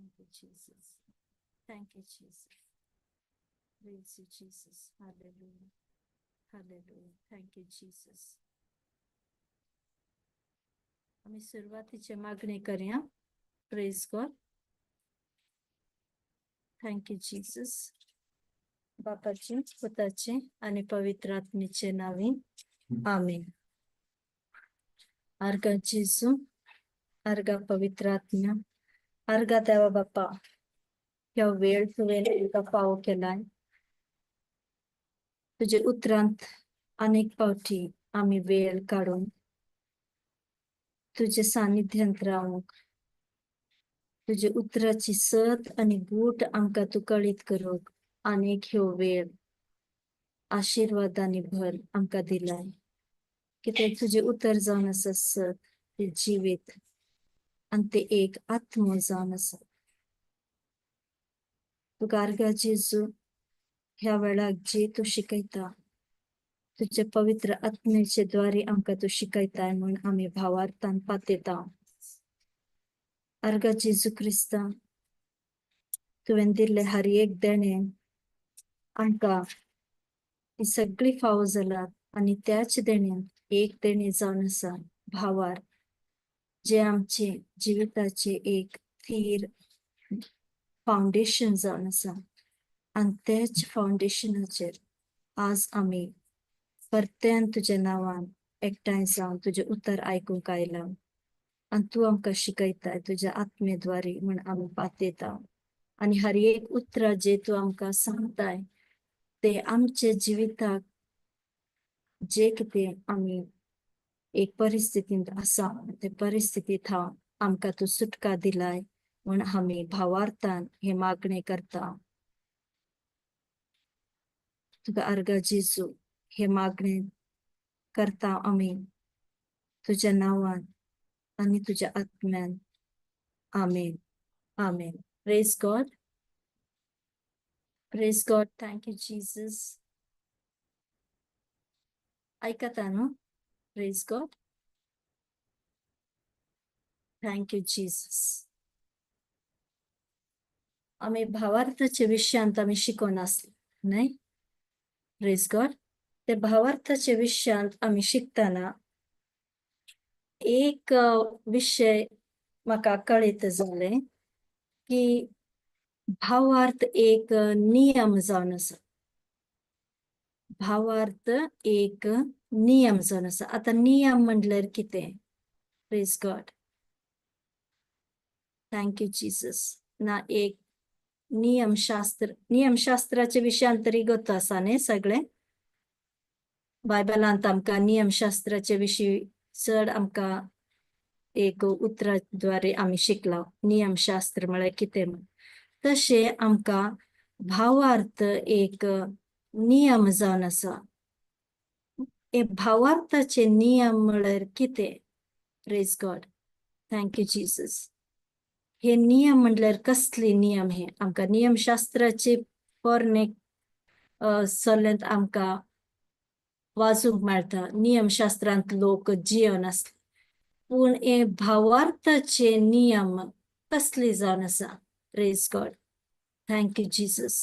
Thank you, Jesus. Thank you, Jesus. Praise you, Jesus. Hallelujah. Hallelujah. Thank you, Jesus. आमी सुरवातीचे मागणी करया. Praise God. Thank you, Jesus. बापाचे, पुताचे आणि पवित्र आत्म्याचे नावे, आमेन. आर्गा जेजू, आर्गा पवित्र आत्म्या, आर्गा देवा बापा, ह्यो वेळ तुवें आमकां फावो केलाय. तुजे उतरांत अनेक फावटी आमी वेळ काडून तुजे सानिध्यांत रावूंक, तुजे उतराची सत आनी गूट आमकां तूं कळीत करूंक अनेक ह्यो वेळ आशिर्वादांनी भर आमकां दिलाय, कित्याक तुजें उतर जावन आसा सत, तें जिवीत आनी तें एक आत्मो जावन आसा. तुका आर्गां जेजू, ह्या वेळाक जे तूं शिकयता, तुज्या पवित्र आत्म्याचे द्वारे आमकां तूं शिकयताय म्हूण आमी भावार्थान पातेता. आर्गां जेजू क्रिस्ता, तुवें दिल्ले हर एक देणें आमकां ती सगळी फावो जालात आनी त्याच देण्यांत एक देणें जावन आसा भावार्थ, जे आमचे जिविताचे एक थीर फावंडेशन जावन आसा. आनी त्याच फावंडेशनाचेर आज आमी परत्यान तुज्या नांवान एकठांय जावन तुजें उतर आयकूंक आयला आनी तूं आमकां शिकयताय तुज्या आत्मेद्वारे म्हूण आमी पातेता. आनी हर एक उतरां जे तूं आमकां सांगताय ते आमच्या जिविताक, जे कितें आमी एक परिस्थितींत आसा, ते परिस्थितींत हांव आमकां तूं सुटका दिलाय म्हूण आमी भावार्थान हे मागणें करता. तुका आर्गां जेजू, हे मागणें करता आमी तुज्या नांवान आनी तुज्या आत्म्यान. आमेन, आमेन. Praise God. Praise God. Thank you, Jesus. आयकता न्हू? Praise God. Thank you, Jesus. आमी भावार्थाच्या विशयांत आमी शिकोन आसले न्हय? प्रेज गॉड. ते भावार्थाच्या विशयांत आमी शिकतना एक विशय म्हाका कळीत जालें की भावार्थ एक नियम जावन आसा. भावार्थ एक नियम जावन आसा. आतां नियम म्हणल्यार कितें? Praise God. Thank you, Jesus. ना एक नियमशास्त्र, नियमशास्त्राच्या विशयांत तरी गत आसा न्ही सगळें. बायबलांत आमकां नियमशास्त्राचे विशीं चड आमकां एक उतराद्वारे आमी शिकला नियमशास्त्र म्हळ्यार कितें म्हण. तशें आमकां भावार्थ एक नियम जावन आसा. हे भावार्थाचे नियम म्हळ्यार कितें? Praise God. Thank you, Jesus. हे नियम म्हटल्यार कसले नियम? हे आमकां नियमशास्त्राचे पोरणे सल्ल्यांत आमकां वाचूंक मेळटा, नियमशास्त्रांत लोक जिवन आसले. पूण हे भावार्थाचे नियम कसले जावन आसा? Praise God. Thank you, Jesus.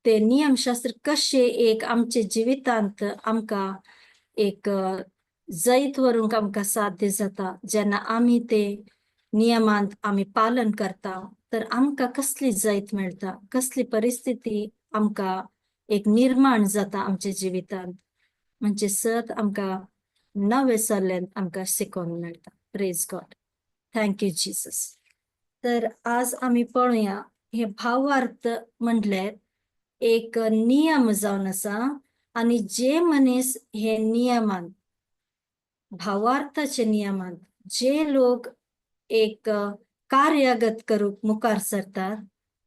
ते नियमशास्त्र कशे एक आमच्या जिवितांत आमकां एक जैत व्हरूंक आमकां साध्य जाता, जेन्ना आमी ते नियमांत आमी पालन करता तर आमकां कसली जैत मेळटा, कसली परिस्थिती आमकां एक निर्माण जाता आमच्या जिवितांत, म्हणजे सत आमकां नवे सल्ल्यान आमकां शिकोवंक मेळटा. Praise God. Thank you, Jesus. तर आज आमी पळोवया, हे भावार्थ म्हणल्यार एक नियम जावन आसा आनी जे मनीस हे नियमान, भावार्थाचे नियमान जे लोक एक कार्यगत करूंक मुखार सरतात,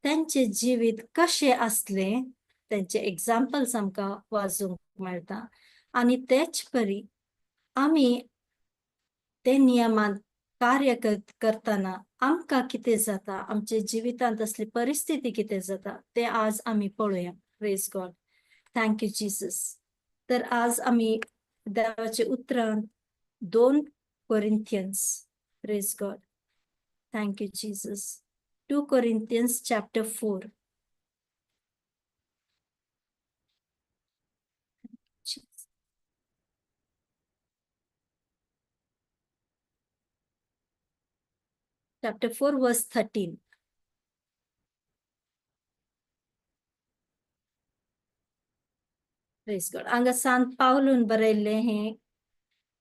त्यांचे जिवीत कशें आसलें तेंचे एग्जाम्पल्स आमकां वाचूंक मेळटा. आनी तेच परी आमी ते नियमान कार्य करतना आमकां कितें जाता, आमच्या जिवितांत असली परिस्थिती कितें जाता, ते आज आमी पळोवया. Praise God. Thank you, Jesus. तर आज आमी देवाच्या उतरान 2 कोरिंथियन्स, प्रेज गॉड. Thank you Jesus. 2 Corinthians chapter 4. Chapter 4 verse 13. Praise God. हांगा सांत पावलून बरयल्लें हें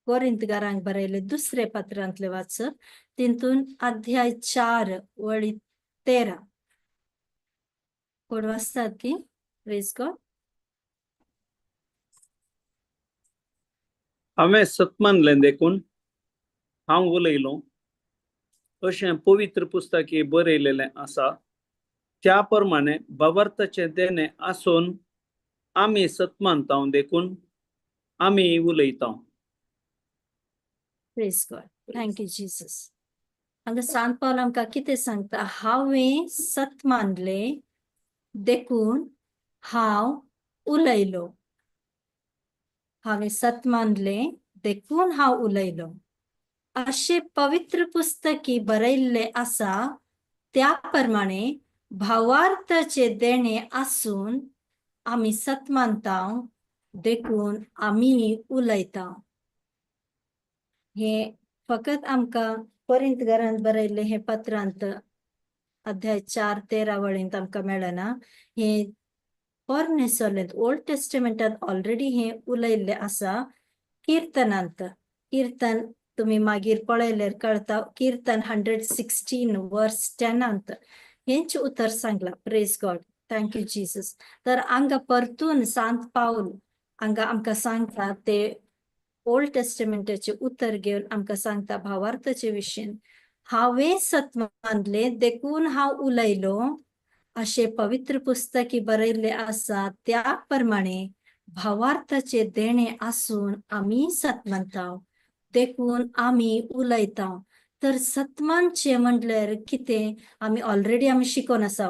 कोरिंतकारांक बरयल्लें दुसरे पत्रांतलें वाचप, तितून अध्याय 4 वळी 13. कोण वाचतात की? Praise God. हांवें सत मानलें देखून हांव उलयलों, अशें पवित्र पुस्तकी बरयलेलें आसा. त्या प्रमाणे भावार्थाचें देणें आसून आमी सत मानता देखून आमी उलयता. Praise God. Thank you Jesus. हांगा सांत पावल आमकां कितें सांगता? हांवें सत मानलें देखून हांव उलयलो. हांवें सत मानलें देखून हांव उलयलो. अशें पवित्र पुस्तकी बरयल्लें आसा, त्या प्रमाणे भावार्थाचें देणें आसून आमी सत मानता देखून आमी उलयता. हे फकत आमकां कोरिंतकारांत बरयल्लें हें पत्रांत अध्याय 4:13 वळींत आमकां मेळना. हे पोरणे सोलेंत, ओल्ड टेस्टमेंटांत ऑलरेडी हें उलयल्लें आसा. किर्तनांत, किर्तन तुमी मागीर पळयल्यार कळटा, किर्तन 116 वर्स 10 हेंच उतर सांगलां. Praise God. Thank you Jesus. तर हांगा परतून सांत पावल हांगा आमकां सांगता, ते ओल्ड टेस्टमेंटाचें उतर घेवन आमकां सांगता भावार्थाचे विशयन, हांवें सत मानलें देखून हांव उलयलो, अशें पवित्र पुस्तकी बरयल्लें आसा, त्या प्रमाणे भावार्थाचें देणें आसून आमी सत मानता देखून आमी उलयता. तर सतमानचें म्हटल्यार कितें आमी ऑलरेडी आमी शिकोन आसा.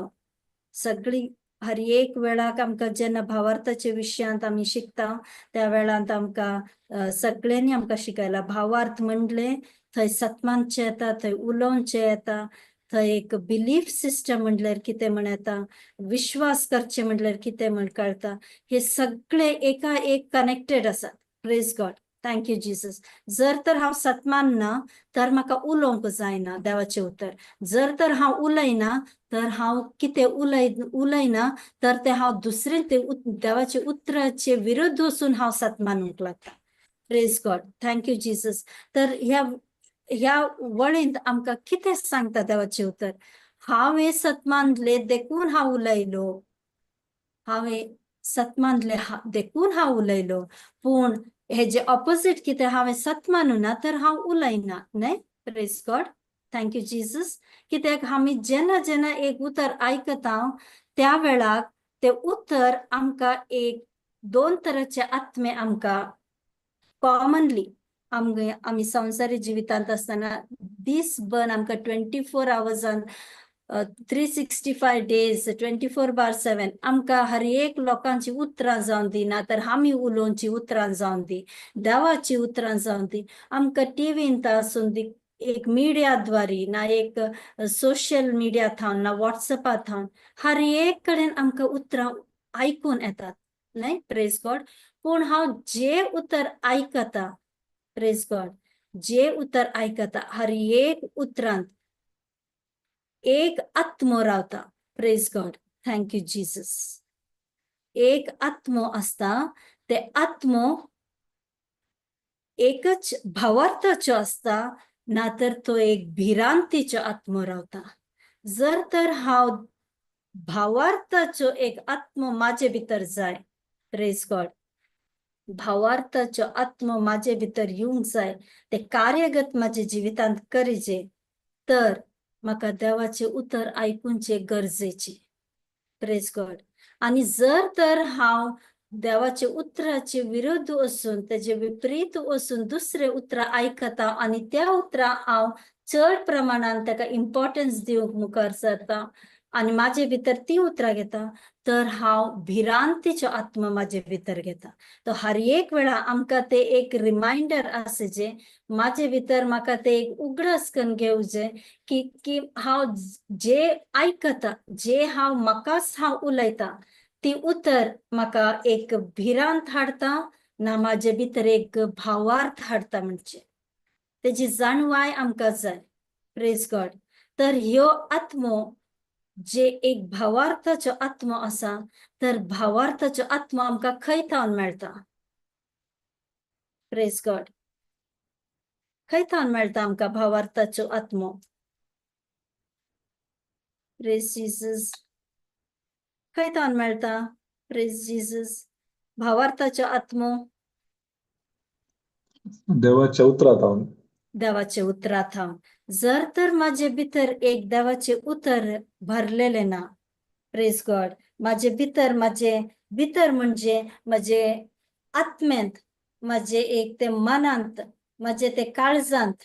सगळी हर एक वेळाक आमकां जेन्ना भावार्थाच्या विशयांत आमी शिकता त्या वेळांत आमकां सगळ्यांनी आमकां शिकयला. भावार्थ म्हणलें थंय सतमानचें येता, थंय उलोवचें येता, थंय एक बिलीफ सिस्टम म्हणल्यार कितें म्हण येता, विश्वास करचें म्हणल्यार कितें म्हण कळटा. हे सगळे एका एक कनेक्टेड आसात. Praise God. Thank you Jesus. जर तर हांव सतमान ना तर म्हाका उलोवंक जायना देवाचें उतर. जर तर हांव उलयना तर हांव कितें उलयना तर तें हांव दुसरें ते देवाचे उतराचे विरुद्ध वचून हांव सत मानूंक लागता. Praise God. Thank you Jesus. तर ह्या ह्या वळींत आमकां कितें सांगता देवाचें उतर? हांवें सत मानलें देखून हांव उलयलो, हांवें सत मानलें देखून हांव उलयलो. पूण हेजे ऑपोजीट कितें? हांवें सत मानुना तर हांव उलयना न्हय. Praise God. Thank you Jesus. कित्याक आमी जेन्ना जेन्ना एक उतर आयकता त्या वेळाक तें उतर आमकां एक दोन तराचे आत्मे आमकां कॉमनली आमगे आमी संवसारी जिवितांत आसतना दीसभर आमकां 24 आवर्सान 365 डेज 24/7 आमकां हर एक लोकांची उतरां जावन दी, ना तर आमी उलोवची उतरां जावन दी, देवाची उतरां जावन दी, आमकां टिवींत आसून दी, एक मिडिया द्वारे ना एक सोशल मिडिया थावन ना वॉट्सएपा थावन हर एक कडेन आमकां उतरां आयकून येतात न्हय. प्रेज गॉड. पूण हांव जे उतर आयकता, प्रेज गॉड, जे उतर आयकता हर एक उतरांत एक आत्मो रावता. Praise God. Thank you Jesus. एक आत्मो आसता, ते आत्मो एकच भावार्थाचो आसता, ना तर तो एक भिरांतीचो आत्मो रावता. जर तर हांव भावार्थाचो एक आत्मो म्हाजे भितर जाय, प्रेज गॉड, भावार्थाचो आत्मो म्हाजे भितर येवंक जाय, ते कार्यगत म्हाजे जिवितांत करिजे, तर म्हाका देवाचें उतर आयकुचें गरजेचें. Praise God. आनी जर तर हांव देवाचे उतराचे विरुद्ध वचून तेजे विपरीत वचून दुसरे उतरां आयकता आनी त्या उतरां हांव चड प्रमाणान ताका इम्पॉर्टन्स दिवंक मुखार सरता, आनी म्हाजे भितर ती उतरां घेता तर हांव भिरांतीचो आत्मो म्हाजे भितर घेता. तो हर एक वेळा आमकां ते एक रिमायंडर आसा जे म्हाजे भितर म्हाका ते एक उगडास करून घेवं जाय की की हांव जे आयकता, जे हांव म्हाकाच हांव उलयता ती उतर म्हाका एक भिरांत हाडटा ना म्हाजे भितर एक भावार्थ हाडटा, म्हणजे तेजी जाणवाय आमकां जाय. प्रेज गॉड. तर ह्यो आत्मो जे एक भावार्थाचो आत्मो आसा, तर भावार्थाचो आत्मो आमकां खंय थावन मेळटा? प्रेज गॉड. खंय थावन मेळटा आमकां भावार्थाचो आत्मो? प्रेज जीसस. खंय थावन मेळटा? प्रेज जीसस. भावार्थाचो आत्मो. देवाच्या उतरात हांव. देवाचे उतरात हांव. जर तर म्हाजे भितर एक देवाचे उतर भरलेले ना, प्रेज गॉड, म्हाजे भितर, म्हाजे भितर म्हणजे म्हजे आत्म्यांत, म्हाजे एक ते मनांत, म्हाजे ते काळजांत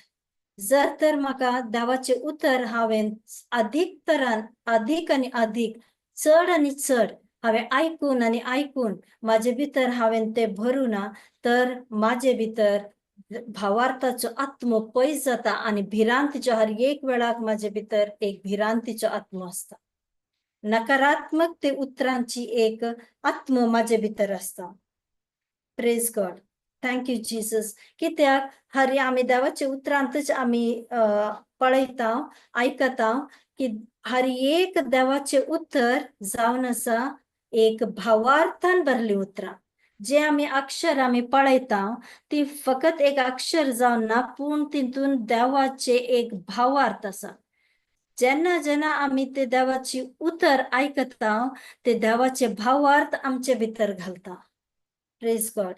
जर तर म्हाका देवाचें उतर हांवें अधीक तरान अधीक आनी अधीक, चड आनी चड हांवें आयकून आनी आयकून म्हाजे भितर हांवें तें भरूं ना, तर म्हाजे भितर भावार्थाचो आत्मो पयस जाता आनी भिरांतीचो, हर एक वेळाक म्हाजे भितर एक भिरांतीचो आत्मो आसता. नकारात्मक ते उतरांची एक आत्मो म्हाजे भितर आसता. प्रेज गॉड. Thank you Jesus. कित्याक हर आमी देवाच्या उतरांतच आमी पळयता, आयकता की हर एक देवाचें उतर जावन आसा एक भावार्थान भरली उतरां. जे आमी अक्षर आमी पळयता ती फकत एक अक्षर जावन ना, पूण तितून देवाचे एक भावार्थ आसा. जेन्ना जेन्ना आमी ते देवाची उतर आयकता, ते देवाचे भावार्थ आमचे भितर घालता. प्रेज गॉड.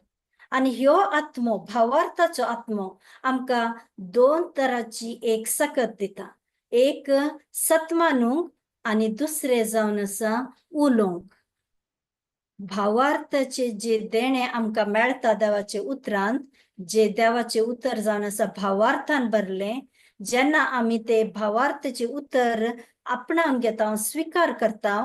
आनी ह्यो आत्मो, भावार्थाचो आत्मो आमकां दोन तराची एक सकत दिता. एक सतमानूंक आनी दुसरें जावन आसा उलोवंक. भावार्थाचे जे देणे आमकां मेळटा देवाचे उतरांत, जे देवाचे उतर जावन आसा भावार्थान भरलें, जेन्ना आमी ते भावार्थाचे उतर आपणावन घेता, स्विकार करता,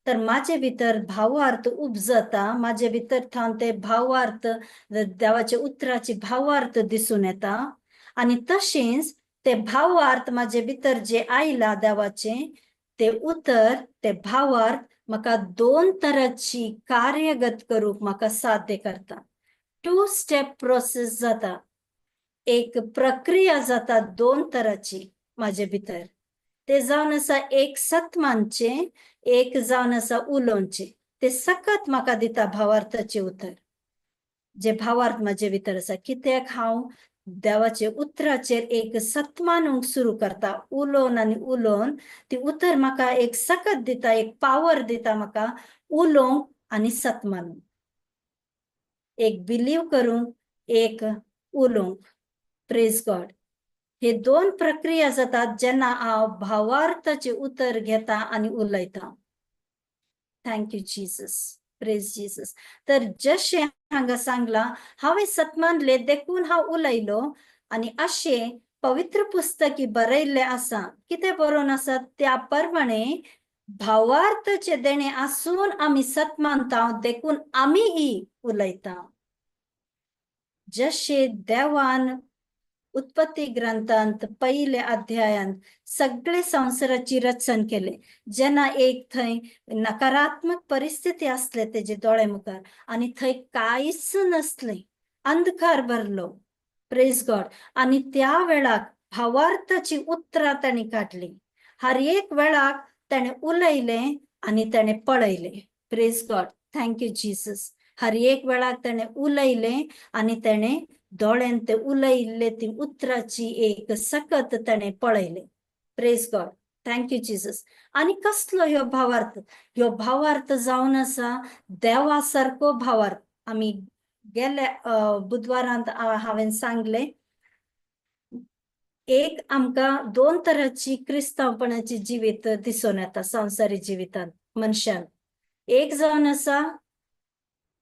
तर म्हाजे भितर भावार्थ उपजता. म्हाजे भितर थावन ते भावार्थ, देवाच्या उतराची भावार्थ दिसून येता. आनी तशेंच ते भावार्थ म्हाजे भितर जे आयला, देवाचे ते उतर, ते भावार्थ म्हाका दोन तराची कार्यगत करूंक म्हाका साध्य करता. टू स्टेप प्रोसेस जाता, एक प्रक्रिया जाता दोन तराची म्हाजे भितर. ते जावन आसा एक सत मानचे, एक जावन आसा उलोवचे. ते सकत म्हाका दिता भावार्थाचे उतर, जे भावार्थ म्हाजे भितर आसा, कित्याक हांव देवाचे उतराचेर एक सत मानूंक सुरू करता. उलोवन आनी उलोवन ती उतर म्हाका एक सकत दिता, एक पावर दिता म्हाका उलोवंक आनी सत मानूंक, एक बिलीव करूंक, एक उलोवंक. प्रेज गॉड. हे दोन प्रक्रिया जातात जेन्ना हांव भावार्थाचे उतर घेता आनी उलयता. Thank you Jesus. Praise Jesus. तर जशें हांगा सांगलां, हांवें सत मानलें देखून हांव उलयलो आनी अशें पवित्र पुस्तकी बरयल्लें आसा. कितें बरोवन आसा? त्या प्रमाणे भावार्थाचे देणे आसून आमी सत मानता देखून आमी उलयता. जशे देवान उत्पत्ती ग्रंथांत पयल्या अध्यायांत सगळे संवसाराची रचन केले, जेन्ना एक थंय नकारात्मक परिस्थिती आसले तेजे दोळे मुखार आनी थंय कांयच नसलें, अंधकार भरलो. प्रेज गॉड. आनी त्या वेळाक भावार्थाची उतरां तांणी काडली. हर एक वेळाक ताणें उलयलें आनी ताणें पळयलें. Praise God. Thank you Jesus. हर एक वेळाक ताणें उलयलें आनी ताणें दोळ्यान ते उलयल्ले ती उतराची एक सकत ताणें पळयलें. Praise God. Thank you Jesus. आनी कसलो ह्यो भावार्थ? ह्यो भावार्थ जावन आसा देवा सारको भावार्थ. आमी गेल्या बुधवारांत हांवें सांगलें, एक आमकां दोन तराची क्रिस्तांवपणाची जिवीत दिसून येता संवसारी जिवितांत मनशान. एक जावन आसा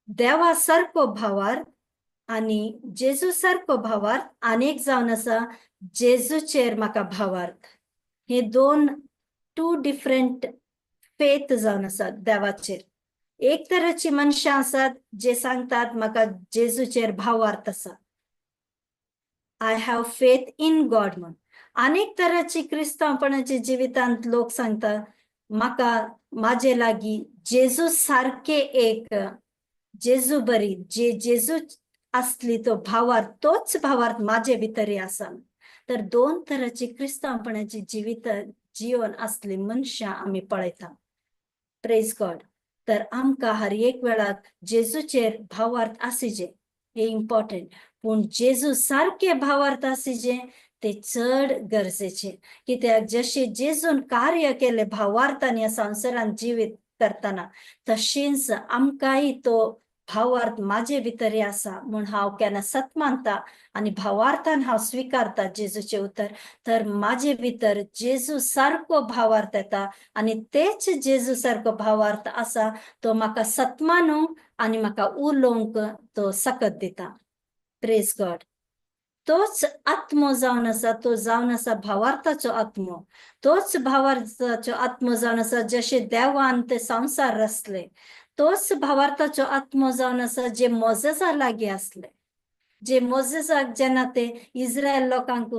देवा सारको भावार्थ आनी जेजू सारको भावार्थ आनी एक जावन आसा जेजूचेर म्हाका भावार्थ. हे दोन टू डिफरंट फेथ जावन आसा देवाचेर. एक तरेची मनशां आसात जे सांगतात म्हाका जेजूचेर भावार्थ आसा, I have faith in God म्हूण. आनीक तराची क्रिस्तांवपणाच्या जिवितांत लोक सांगता म्हाका म्हाजे लागीं जेजू सारके एक जेजू बरी जे जेजू आसली तो भावार्थ, तोच भावार्थ म्हाजे भितरय आसा. तर दोन तराची क्रिस्तांवपणाची जिवीत जिवन आसली मनशां आमी पळयता. Praise God. तर आमकां हर एक वेळाक जेजूचेर भावार्थ आसिजे हे इम्पॉर्टंट, पूण जेजू सारके भावार्थ आसिजे ते चड गरजेचे. कित्याक जशें जेजून कार्य केलें भावार्थान ह्या संवसारांत जिवीत करतना, तशेंच आमकांय तो भावार्थ म्हाजे भितर आसा म्हूण हांव केन्ना सत मानता आनी भावार्थान हांव स्विकारता जेजूचें उतर, तर म्हाजे भितर जेजू सारको भावार्थ येता आनी तेच जेजू सारको भावार्थ आसा तो म्हाका सत मानूंक आनी म्हाका उलोवंक तो सकत दिता. Praise God. तोच आत्मो जावन आसा, तो जावन आसा भावार्थाचो आत्मो. तोच भावार्थाचो आत्मो जावन आसा जशें देवान ते संवसार रचले. तोच भावार्थाचो आत्मो जावन आसा जे मोजेसा लागीं आसले, जे मोजेसाक जेन्ना ते इस्रायल लोकांक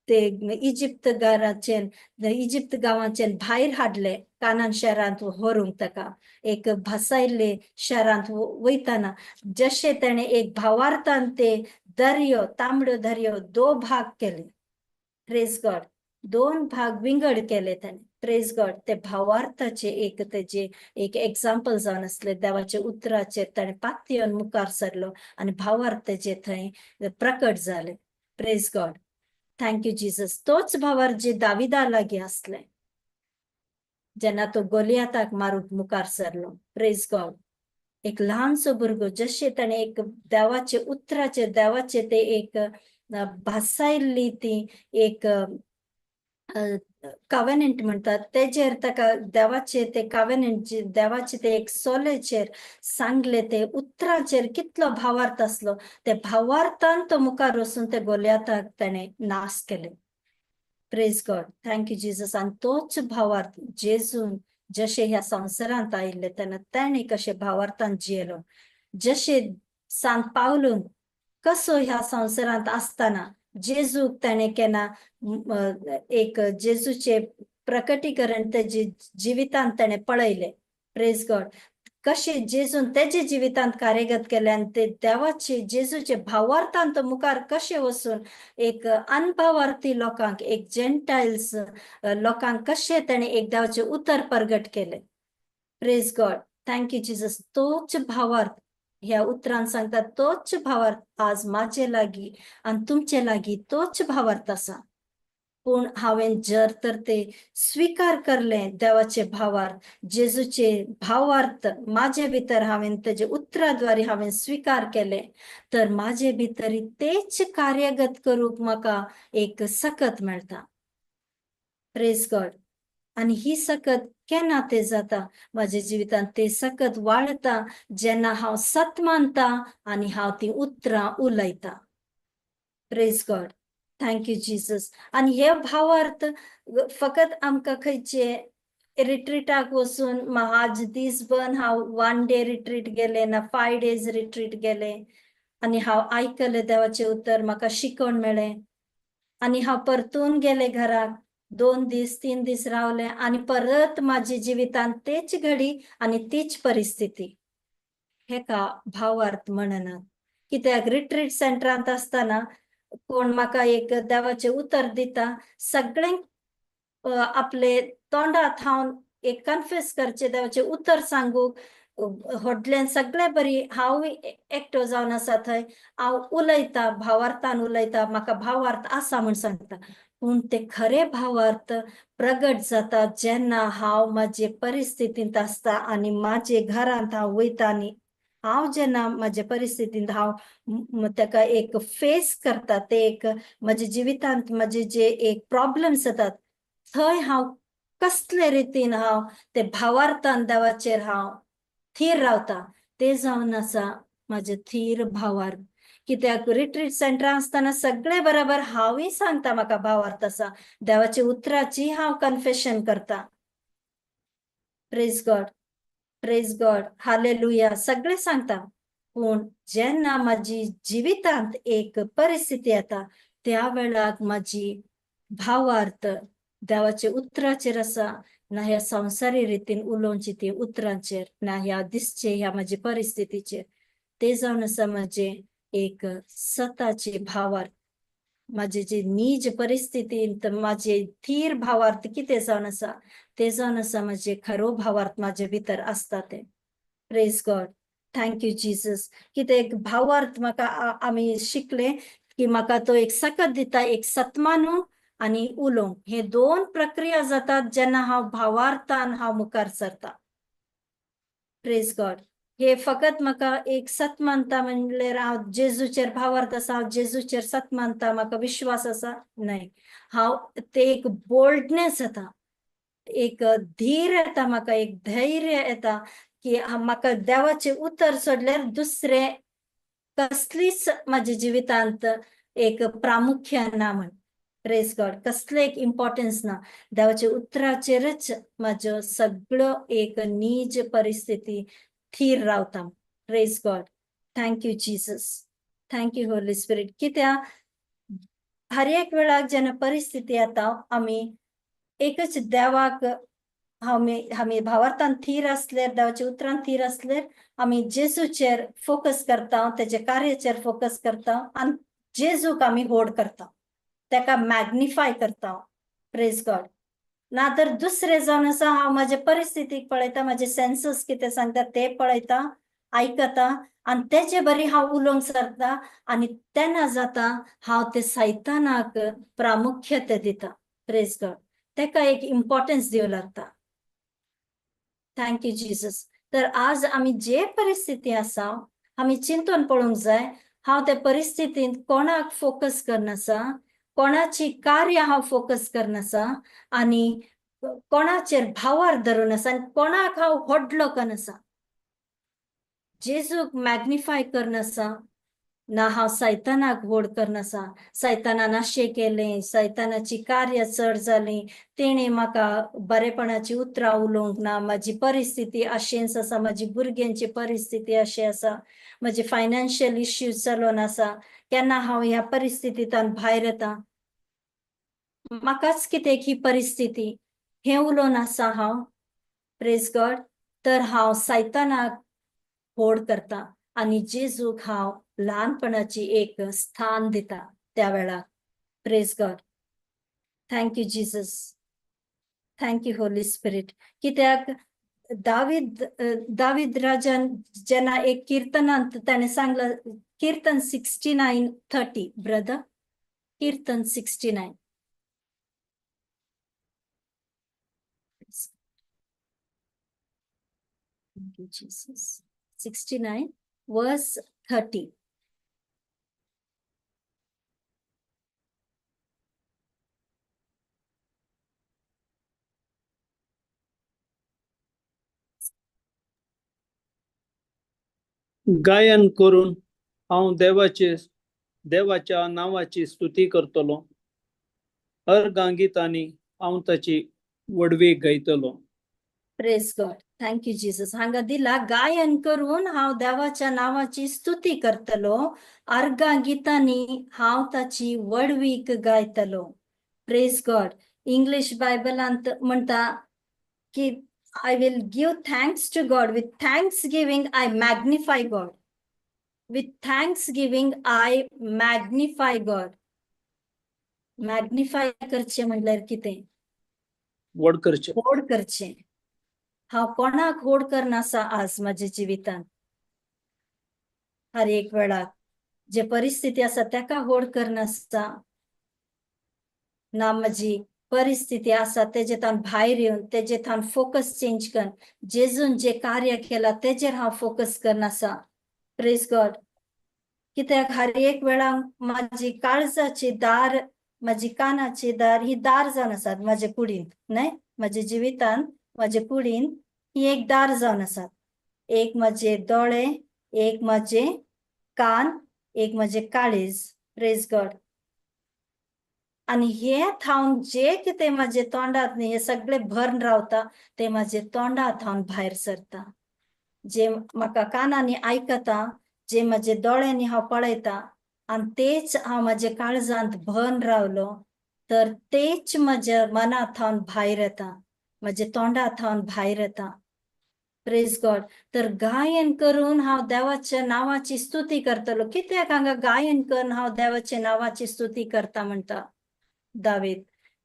ते इजिप्त घराचे इजिप्त गांवाचे भायर हाडले कानान शहरांत व्हरूंक, ताका एक भासायल्ले शहरांत वयतना जशें तेणें एक भावार्थान ते दर्यो, तांबडो दर्यो दो भाग केले. Praise God. दोन भाग विंगड केले ताणें. Praise God. ते भावार्थाचे एक तेजे एक एग्जाम्पल जावन आसले. देवाच्या उतराचेर ताणें पातयेवन मुखार सरलो आनी भावार्थ तेजे थंय प्रकट जाले. Praise God. Thank you Jesus. तोच भावार्थ जे दाविदा लागीं आसले जेन्ना तो गोलियाताक मारूंक मुखार सरलो. Praise God. एक ल्हानसो भुरगो जशें ताणें एक देवाचे उतराचेर देवाचे ते एक भासायल्ली ती एक कवेनंट म्हणटात तेजेर, ताका देवाचे ते कवेनंट, देवाचे ते एक सोलेचेर सांगले ते उतराचेर कितलो भावार्थ आसलो, ते भावार्थान तो मुखार वचून ते गोलियाताक ताणें नाश केले. Praise God. Thank you Jesus. आनी तोच भावार्थ जेजून जशें ह्या संवसारांत आयिल्ले तेन्ना ताणें कशें भावार्थान जियेलो, जशें सांत पावलून कसो ह्या संवसारांत आसतना जेजूक ताणें केन्ना एक जेजूचे प्रकटीकरण तेजे जिवितांत ताणें पळयलें. Praise God. कशें जेजून तेजे जिवितांत कार्यगत केलें आनी ते देवाचे जेजूचे भावार्थान तो मुखार कशें वचून एक अनभावार्थी लोकांक, एक जेंटायल्स लोकांक कशें ताणें एक देवाचें उतर प्रगट केलें. Praise God. Thank you Jesus. तोच भावार्थ ह्या उतरान सांगता, तोच भावार्थ आज म्हाजे लागीं आनी तुमचे लागीं तोच भावार्थ आसा. पूण हांवें जर तर ते स्विकार करले देवाचे भावार्थ, जेजूचे भावार्थ म्हाजे भितर हांवें तेजे उतराद्वारे हांवें स्विकार केले, तर म्हाजे भितर तेच कार्यगत करूंक म्हाका एक सकत मेळटा. Praise God. आनी ही सकत केन्ना ते जाता म्हाज्या जिवितांत, ते सकत वाडटा जेन्ना हांव सत मानता आनी हांव ती उतरां उलयता. Praise God. Thank you Jesus. आनी हे भावार्थ फकत आमकां खंयचे रिट्रीटाक वचून आज दीसभर हांव वन डे रिट्रीट गेले ना 5 डेज रिट्रीट गेले आनी हांव आयकलें देवाचें उतर, म्हाका शिकवण मेळ्ळें आनी हांव परतून गेले घराक, 2 दीस 3 दीस रावले आनी परत म्हाज्या जिवितांत तेच घडी आनी तीच परिस्थिती, हेका भावार्थ म्हणनात. कित्याक रिट्रीट सेंटरांत आसतना कोण म्हाका एक देवाचें उतर दिता, सगळ्यांक आपले तोंडा थावन एक कन्फेस करचें, देवाचें उतर सांगूंक व्हडल्यान सगळे बरी हांवूय एकटो जावन आसा थंय हांव उलयता, भावार्थान उलयता, म्हाका भावार्थ आसा म्हूण सांगता. पूण ते खरे भावार्थ प्रगट जाता जेन्ना हांव म्हाजे परिस्थितींत आसता आनी म्हाजे घरांत हांव वयता आनी हांव जेन्ना म्हाज्या परिस्थितींत हांव ताका एक फेस करता, ते एक म्हज्या जिवितांत म्हजे जे एक प्रॉब्लम्स येतात थंय हांव कसले रितीन हांव ते भावार्थान देवाचेर हांव थीर रावता, ते जावन आसा म्हाजे थीर भावार्थ. कित्याक रिट्रीट सेंटरां आसतना सगळे बराबर हांवूय सांगता म्हाका भावार्थ आसा, देवाच्या उतराची हांव कन्फेशन करता. Praise God, praise God, hallelujah सगळें सांगता. पूण जेन्ना म्हाजी जिवितांत एक परिस्थिती येता त्या वेळाक म्हाजी भावार्थ देवाच्या उतराचेर आसा ना ह्या संवसारी रितीन उलोवची ती उतरांचेर ना ह्या दिसचे ह्या म्हाजे परिस्थितीचेर. ते जावन आसा म्हाजे एक सताचे भावार्थ, म्हाजे जे नीज परिस्थितींत म्हाजे थीर भावार्थ कितें जावन आसा ते जावन आसा म्हाजे खरो भावार्थ म्हाजे भितर आसता ते. Praise God, thank you Jesus. कितें एक भावार्थ म्हाका आमी शिकले की म्हाका तो एक सकत दिता, एक सतमानू आनी उलोवंक. हे दोन प्रक्रिया जातात जेन्ना हांव भावार्थान हांव मुखार सरता. Praise God. हे फकत म्हाका एक सत मानता म्हणल्यार हांव जेजूचेर भावार्थ आसा, हांव जेजूचेर सत मानता, म्हाका विश्वास आसा, न्हय. हांव ते एक बोल्डनेस येता, एक धीर येता म्हाका, एक धैर्य येता की म्हाका देवाचें उतर सोडल्यार दुसरें कसलीच म्हाज्या जिवितांत एक प्रामुख्य ना म्हण. प्रेज गॉड, कसलें एक इम्पॉर्टन्स ना. देवाच्या उतराचेरच म्हाज्यो सगळ्यो एक नीज परिस्थिती थीर रावता. Praise God, thank you Jesus, thank you Holy Spirit. कित्याक हर एक वेळाक जेन्ना परिस्थिती येता आमी एकच देवाक आमी भावार्थान थीर आसल्यार, देवाच्या उतरान थीर आसल्यार आमी जेजूचेर फोकस करता, तेजे कार्याचेर फोकस करता आनी जेजूक आमी होड करता, तेका मॅग्निफाय करता. Praise God. ना तर दुसरें जावन आसा हांव म्हाजे परिस्थितीक पळयता, म्हाजे सेन्सस कितें सांगता ते पळयता, आयकता आनी तेजे बरी हांव उलोवंक सरता आनी तेन्ना जाता हांव ते सैतानाक प्रामुख्यता दिता. प्रेज गॉड, तेका एक इम्पॉर्टन्स दिवं लागता. Thank you Jesus. तर आज आमी जे परिस्थिती आसा आमी चिंतून पळोवंक जाय हांव त्या परिस्थितींत कोणाक फोकस करनासा, कोणाची कार्य हांव फोकस करनासा आनी कोणाचेर भावार धरून आसा आनी कोणाक हांव व्हडलो करनासा, जेजूक मॅग्निफाय करनासा ना हांव सैतानाक व्हड करनासा. सैतानान अशें केलें, सैतानाची कार्य चड जालीं, तेणें म्हाका बरेपणाची उतरां उलोवंक ना, म्हाजी परिस्थिती अशेंच आसा, म्हाजी भुरग्यांची परिस्थिती अशी आसा, म्हजी फायनान्शियल इश्यूज चलोन आसा, केन्ना हांव ह्या परिस्थितींतल्यान भायर येता, म्हाकाच कितें ही परिस्थिती, हें उलोवन आसा हांव. प्रेज गॉड. तर हांव सैतानाक व्हड करता आनी जेजूक हांव ल्हानपणाची एक स्थान दिता त्या वेळार. Praise God, thank you Jesus, thank you Holy Spirit. कित्याक दावीद दावीद राजान जेन्ना एक किर्तनांत ताणें सांगलां, किर्तन 69:30 brother, kirtan 69. Thank you, Jesus. 69 verse 30. गायन करून हांव देवाच्या नांवाची स्तुती करतलो, अर्गां गितांनी हांव ताची व्हडवीक गायतलो. Praise God, thank you Jesus. हांगा दिला गायन करून हांव देवाच्या नांवाची स्तुती करतलो, अर्गां गितांनी हांव ताची व्हडवीक गायतलो. प्रेज गॉड. इंग्लीश बायबलांत म्हणटा की I will give thanks to God. With thanksgiving I magnify God. With thanksgiving I magnify God. Magnify करचें म्हणल्यार कितें? व्हड करचें, व्हड करचें. हांव कोणाक व्हड करनासा आज म्हाज्या जिवितांत, हर एक वेळाक जे परिस्थिती आसा तेका व्हड करनासा ना, म्हाजी परिस्थिती आसा तेजे थावन भायर येवन तेजे थावन फोकस चेंज कर, जेजून जे कार्य केलां तेजेर हांव फोकस करनासा. Praise God. कित्याक हर एक वेळाक म्हाजी काळजाची दार, म्हाजी कानाची दार ही दार जावन आसात म्हाजे कुडींत, न्हय, म्हाज्या जिवितांत म्हाजे कुडींत ही एक दार जावन आसात. एक म्हजे दोळे, एक म्हजे कान, एक म्हजे काळीज. Praise God. आनी हे थावन जे कितें म्हाजे तोंडांत न्ही हे सगळे भरून रावता ते म्हाजे तोंडा थावन भायर सरता. जे म्हाका कानांनी आयकता, जे म्हाजे दोळ्यांनी हांव पळयता आनी तेच हांव म्हाजे काळजांत भरून रावलो तर तेच म्हज्या मना थावन भायर येता, म्हज्या तोंडा थावन भायर येता. Praise God. तर गायन करून हांव देवाच्या नांवाची स्तुती करतलो. कित्याक हांगा गायन करून हांव देवाच्या नांवाची स्तुती करता म्हणटा दावीद?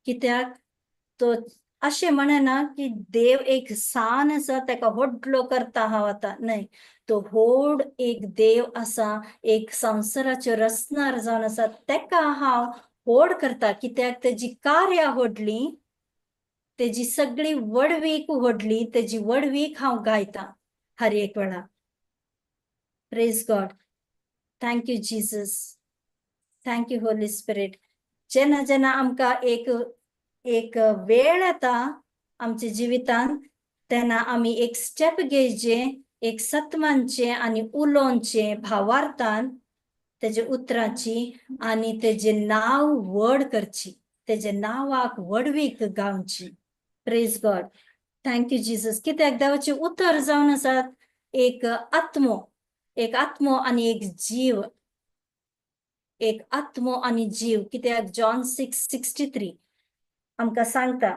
कित्याक तो अशें म्हणना की देव एक सान आसा, ताका व्हडलो करता हांव आतां. न्हय, तो व्हड एक देव आसा, एक संवसाराच्यो रचणार जावन आसा, ताका हांव व्हड करता. कित्याक तेजी कार्यां व्हडलीं, तेजी सगळी व्हडवीक व्हडली, तेजी व्हडवीक हांव गायता हर एक वेळा. Praise God. Thank you Jesus, thank you Holy Spirit. जेन्ना जेन्ना आमकां एक एक वेळ येता आमच्या जिवितांत तेन्ना आमी एक स्टेप घेवचें, एक सत मानचें आनी उलोवचें भावार्थान तेजे उतराची आनी तेजें नांव व्हड करची, तेजे नांवाक व्हडवीक गावची. Praise God, thank you Jesus. कित्याक देवाचें उतर जावन आसात एक आत्मो, एक आत्मो आनी एक जीव, एक आत्मो आनी जीव. कित्याक जॉन 6:63 आमकां सांगता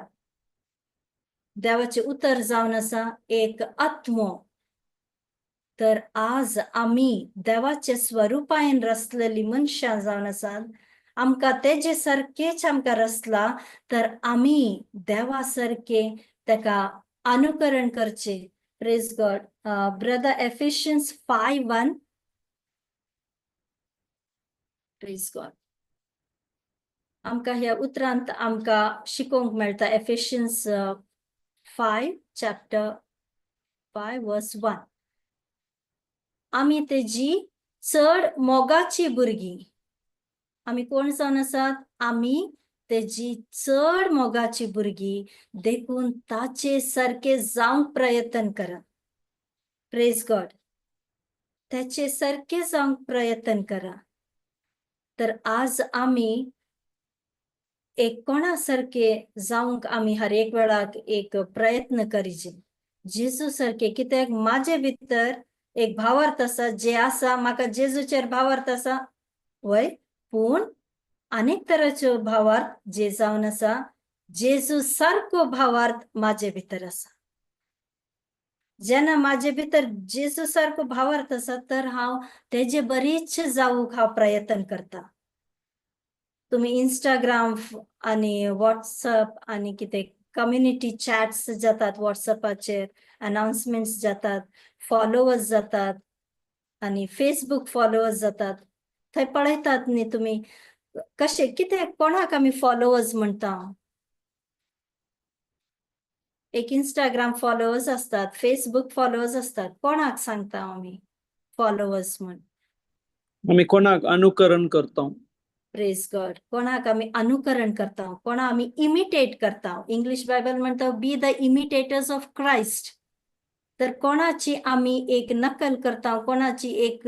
देवाचें उतर जावन आसा एक आत्मो. तर आज आमी देवाच्या स्वरुपायन रचलेली मनशां जावन आसात, आमकां तेजे सारकेच आमकां रचला, तर आमी देवा सारके ताका अनुकरण करचें. Praise God. Brother, Ephesians 5:1. Praise God. आमकां ह्या उतरांत आमकां शिकोवंक मेळटा Ephesians 5, chapter 5, verse 1. आमी तेजी चड मोगाची भुरगीं. आमी कोण जावन आसात? आमी तेजी चड मोगाची भुरगीं, देखून ताचे सारके जावंक प्रयत्न करा. Praise God. त्याचे सारके जावंक प्रयत्न करा. तर आज आमी एक कोणा सारके जावंक आमी हर एक वेळाक एक प्रयत्न करीचे? जेजू सारके. कित्याक म्हाजे भितर एक भावार्थ आसा, जे आसा म्हाका जेजूचेर भावार्थ आसा वय, पूण अनेक तराच्यो भावार्थ जे जावन आसा, जेजू सारको भावार्थ म्हाजे भितर आसा. जेन्ना म्हाजे भितर जेजू सारको भावार्थ आसा तर हांव तेजे बरीच जावूंक हांव प्रयत्न करता. तुमी इंस्टाग्राम आनी वॉट्सअप आनी कितें कम्युनिटी चॅट्स जातात, वॉट्सअपाचेर अनाउन्समेंट्स जातात, फॉलोवर्स जातात आनी फेसबूक फॉलोवर्स जातात, थंय पळयतात न्ही तुमी कशें कितें कोणाक आमी फॉलोवर्स म्हणटा. एक इंस्टाग्राम फॉलोवर्स असतात, फेसबूक फॉलोवर्स असतात, कोणाक सांगता आमी फॉलोवर्स म्हण? आमी कोणाक अनुकरण करता? Praise God. कोणाक आमी अनुकरण करता, कोणा आमी इमिटेट करता? इंग्लिश बायबल म्हणटा, "Be the imitators of Christ." तर कोणाची आमी एक नकल करता, कोणाची एक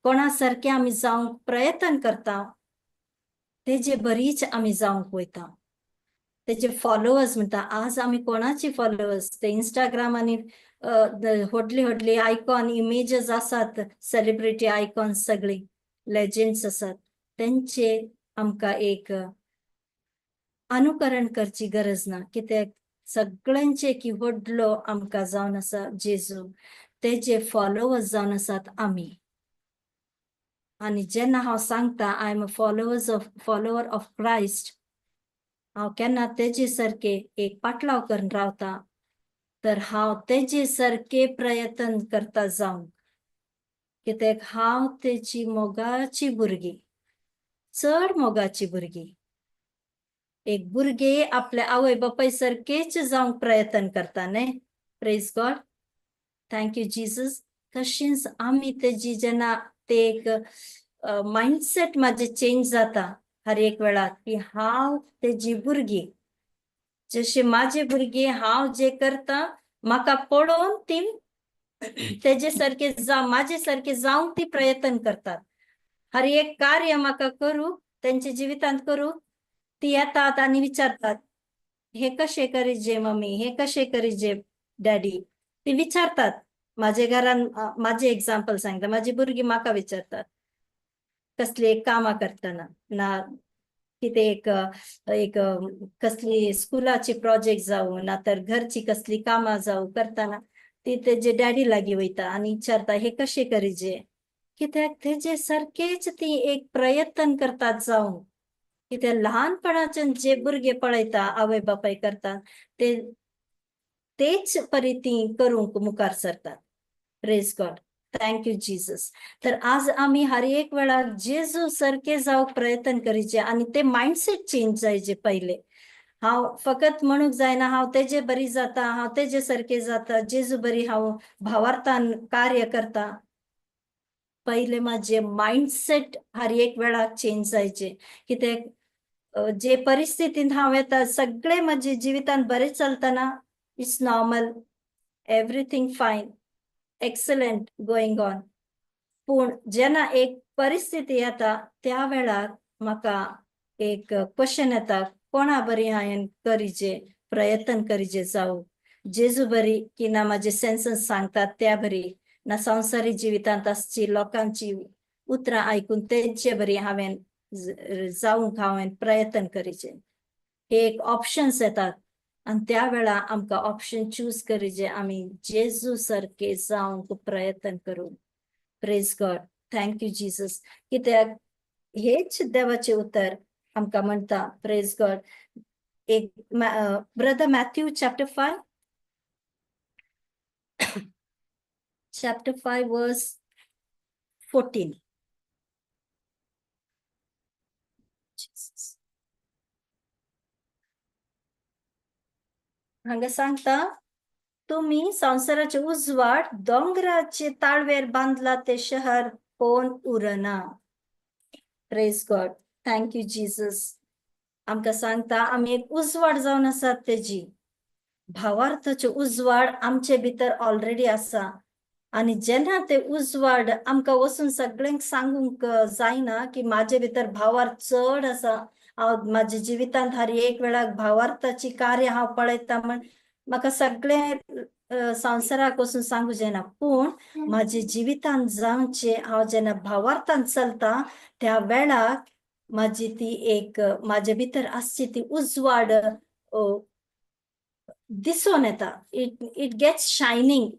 कोणा सारके आमी जावंक प्रयत्न करता, तेजे बरीच आमी जावंक वयता, तेजे फॉलोवर्स म्हणटा. आज आमी कोणाची फॉलोवर्स? ते इंस्टाग्राम आनी व्हडली व्हडली आयकॉन इमेजेस आसात, सेलिब्रिटी आयकॉन, सगळी लेजेंड्स आसात, तेंचे आमकां एक अनुकरण करची गरज ना. कित्याक सगळ्यांचे की व्हडलो आमकां जावन आसा जेजू, तेजे फॉलोवर्स जावन आसात आमी. आनी जेन्ना हांव सांगता I am a follower of Christ, हांव केन्ना तेजे सारके एक पाटलाव करून रावता तर हांव तेजे सारके प्रयत्न करता जावंक, कित्याक हांव तेजी मोगाची भुरगीं, चड मोगाची भुरगीं. एक भुरगे आपल्या आवय बापाय सारकेच जावंक प्रयत्न करता न्ही? Praise God, thank you Jesus. तशेंच आमी तेजी जेन्ना ते एक मायंडसेट म्हाजें चेंज जाता हर एक वेळार की हांव तेजी भुरगीं, जशें म्हाजे भुरगीं हांव जे करता म्हाका पळोवन ती तेजे सारके जावं, म्हाजे सारके जावंक ती प्रयत्न करतात. हर एक कार्य म्हाका करूं, तेंच्या जिवितांत करूं. ती येतात आनी विचारतात, हे कशें करीजे मम्मी, हे कशें करीजे डॅडी. ती विचारतात. म्हाजे घरान म्हाजें एग्जाम्पल सांगता, म्हाजी भुरगीं म्हाका विचारतात कसली एक कामां करतना ना कितें एक एक कसली स्कुलाची प्रोजेक्ट जावं ना तर घरची कसली कामां जावं करतना ती तेजे डॅडी लागीं वयता आनी विचारता, हे कशें करीजे. कित्याक तेजे सारकेच ती एक प्रयत्न करतात जावं. कित्याक ल्हानपणाच्यान जे भुरगे पळयता आवय बापाय करतात ते तेच परी ती करूंक मुखार सरतात. Praise God, thank you Jesus. तर आज आमी हर एक वेळार जेजू सारके जावंक प्रयत्न करीचे आनी ते मायंडसेट चेंज जायचे. पयले हांव फकत म्हणूंक जायना हांव तेजे बरी जाता, हांव तेजे सारके जाता, जेजू बरी हांव भावार्थान कार्य करता. पयले म्हाजे मायंडसेट हर एक वेळार चेंज जायचे. कित्याक जे परिस्थितींत हांव येता सगळे म्हजे जिवितांत बरें चलतना it's normal, everything fine, excellent going on. पूण जेन्ना एक परिस्थिती येता त्या वेळार म्हाका एक क्वेश्चन येता, कोणा बरी हांवें करीचे प्रयत्न करीचे जावं, जेजू बरी की ना म्हाजे सेन्सस सांगतात त्या बरी, ना संवसारी जिवितांत आसची लोकांची उतरां आयकून तेंचे बरी हांवें जावंक हांवें प्रयत्न करीचे. हे एक ऑप्शन्स येतात आनी त्या वेळार आमकां ऑप्शन चूज करीचे आमी जेजू सारके जावंक प्रयत्न करूं. Praise God, thank you Jesus. कित्याक हेच देवाचें उतर आमकां म्हणटा. प्रेज गॉड. एक brother Matthew chapter 5, chapter 5 verse 14. Jesus. हांगा सांगता, तुमी संवसाराचे उजवाड, दोंगराचे ताळवेर बांदला ते शहर कोण उरना. Praise God, thank you Jesus. आमकां सांगता आमी एक उजवाड जावन आसात. तेजी भावार्थाचे उजवाड आमचे भितर ऑलरेडी आसा आनी जेन्ना ते उजवाड आमकां वचून सगळ्यांक सांगूंक जायना की म्हाजे भितर भावार्थ चड आसा, हांव म्हाज्या जिवितांत हर एक वेळाक भावार्थाची कार्य हांव पळयता म्हण म्हाका सगळें संवसाराक वचून सांगू जायना. पूण म्हाजे जिवितांत जावचें हांव जेन्ना भावार्थान चलता त्या वेळाक म्हाजी ती एक म्हाजे भितर आसची ती उजवाड दिसून येता. It gets shining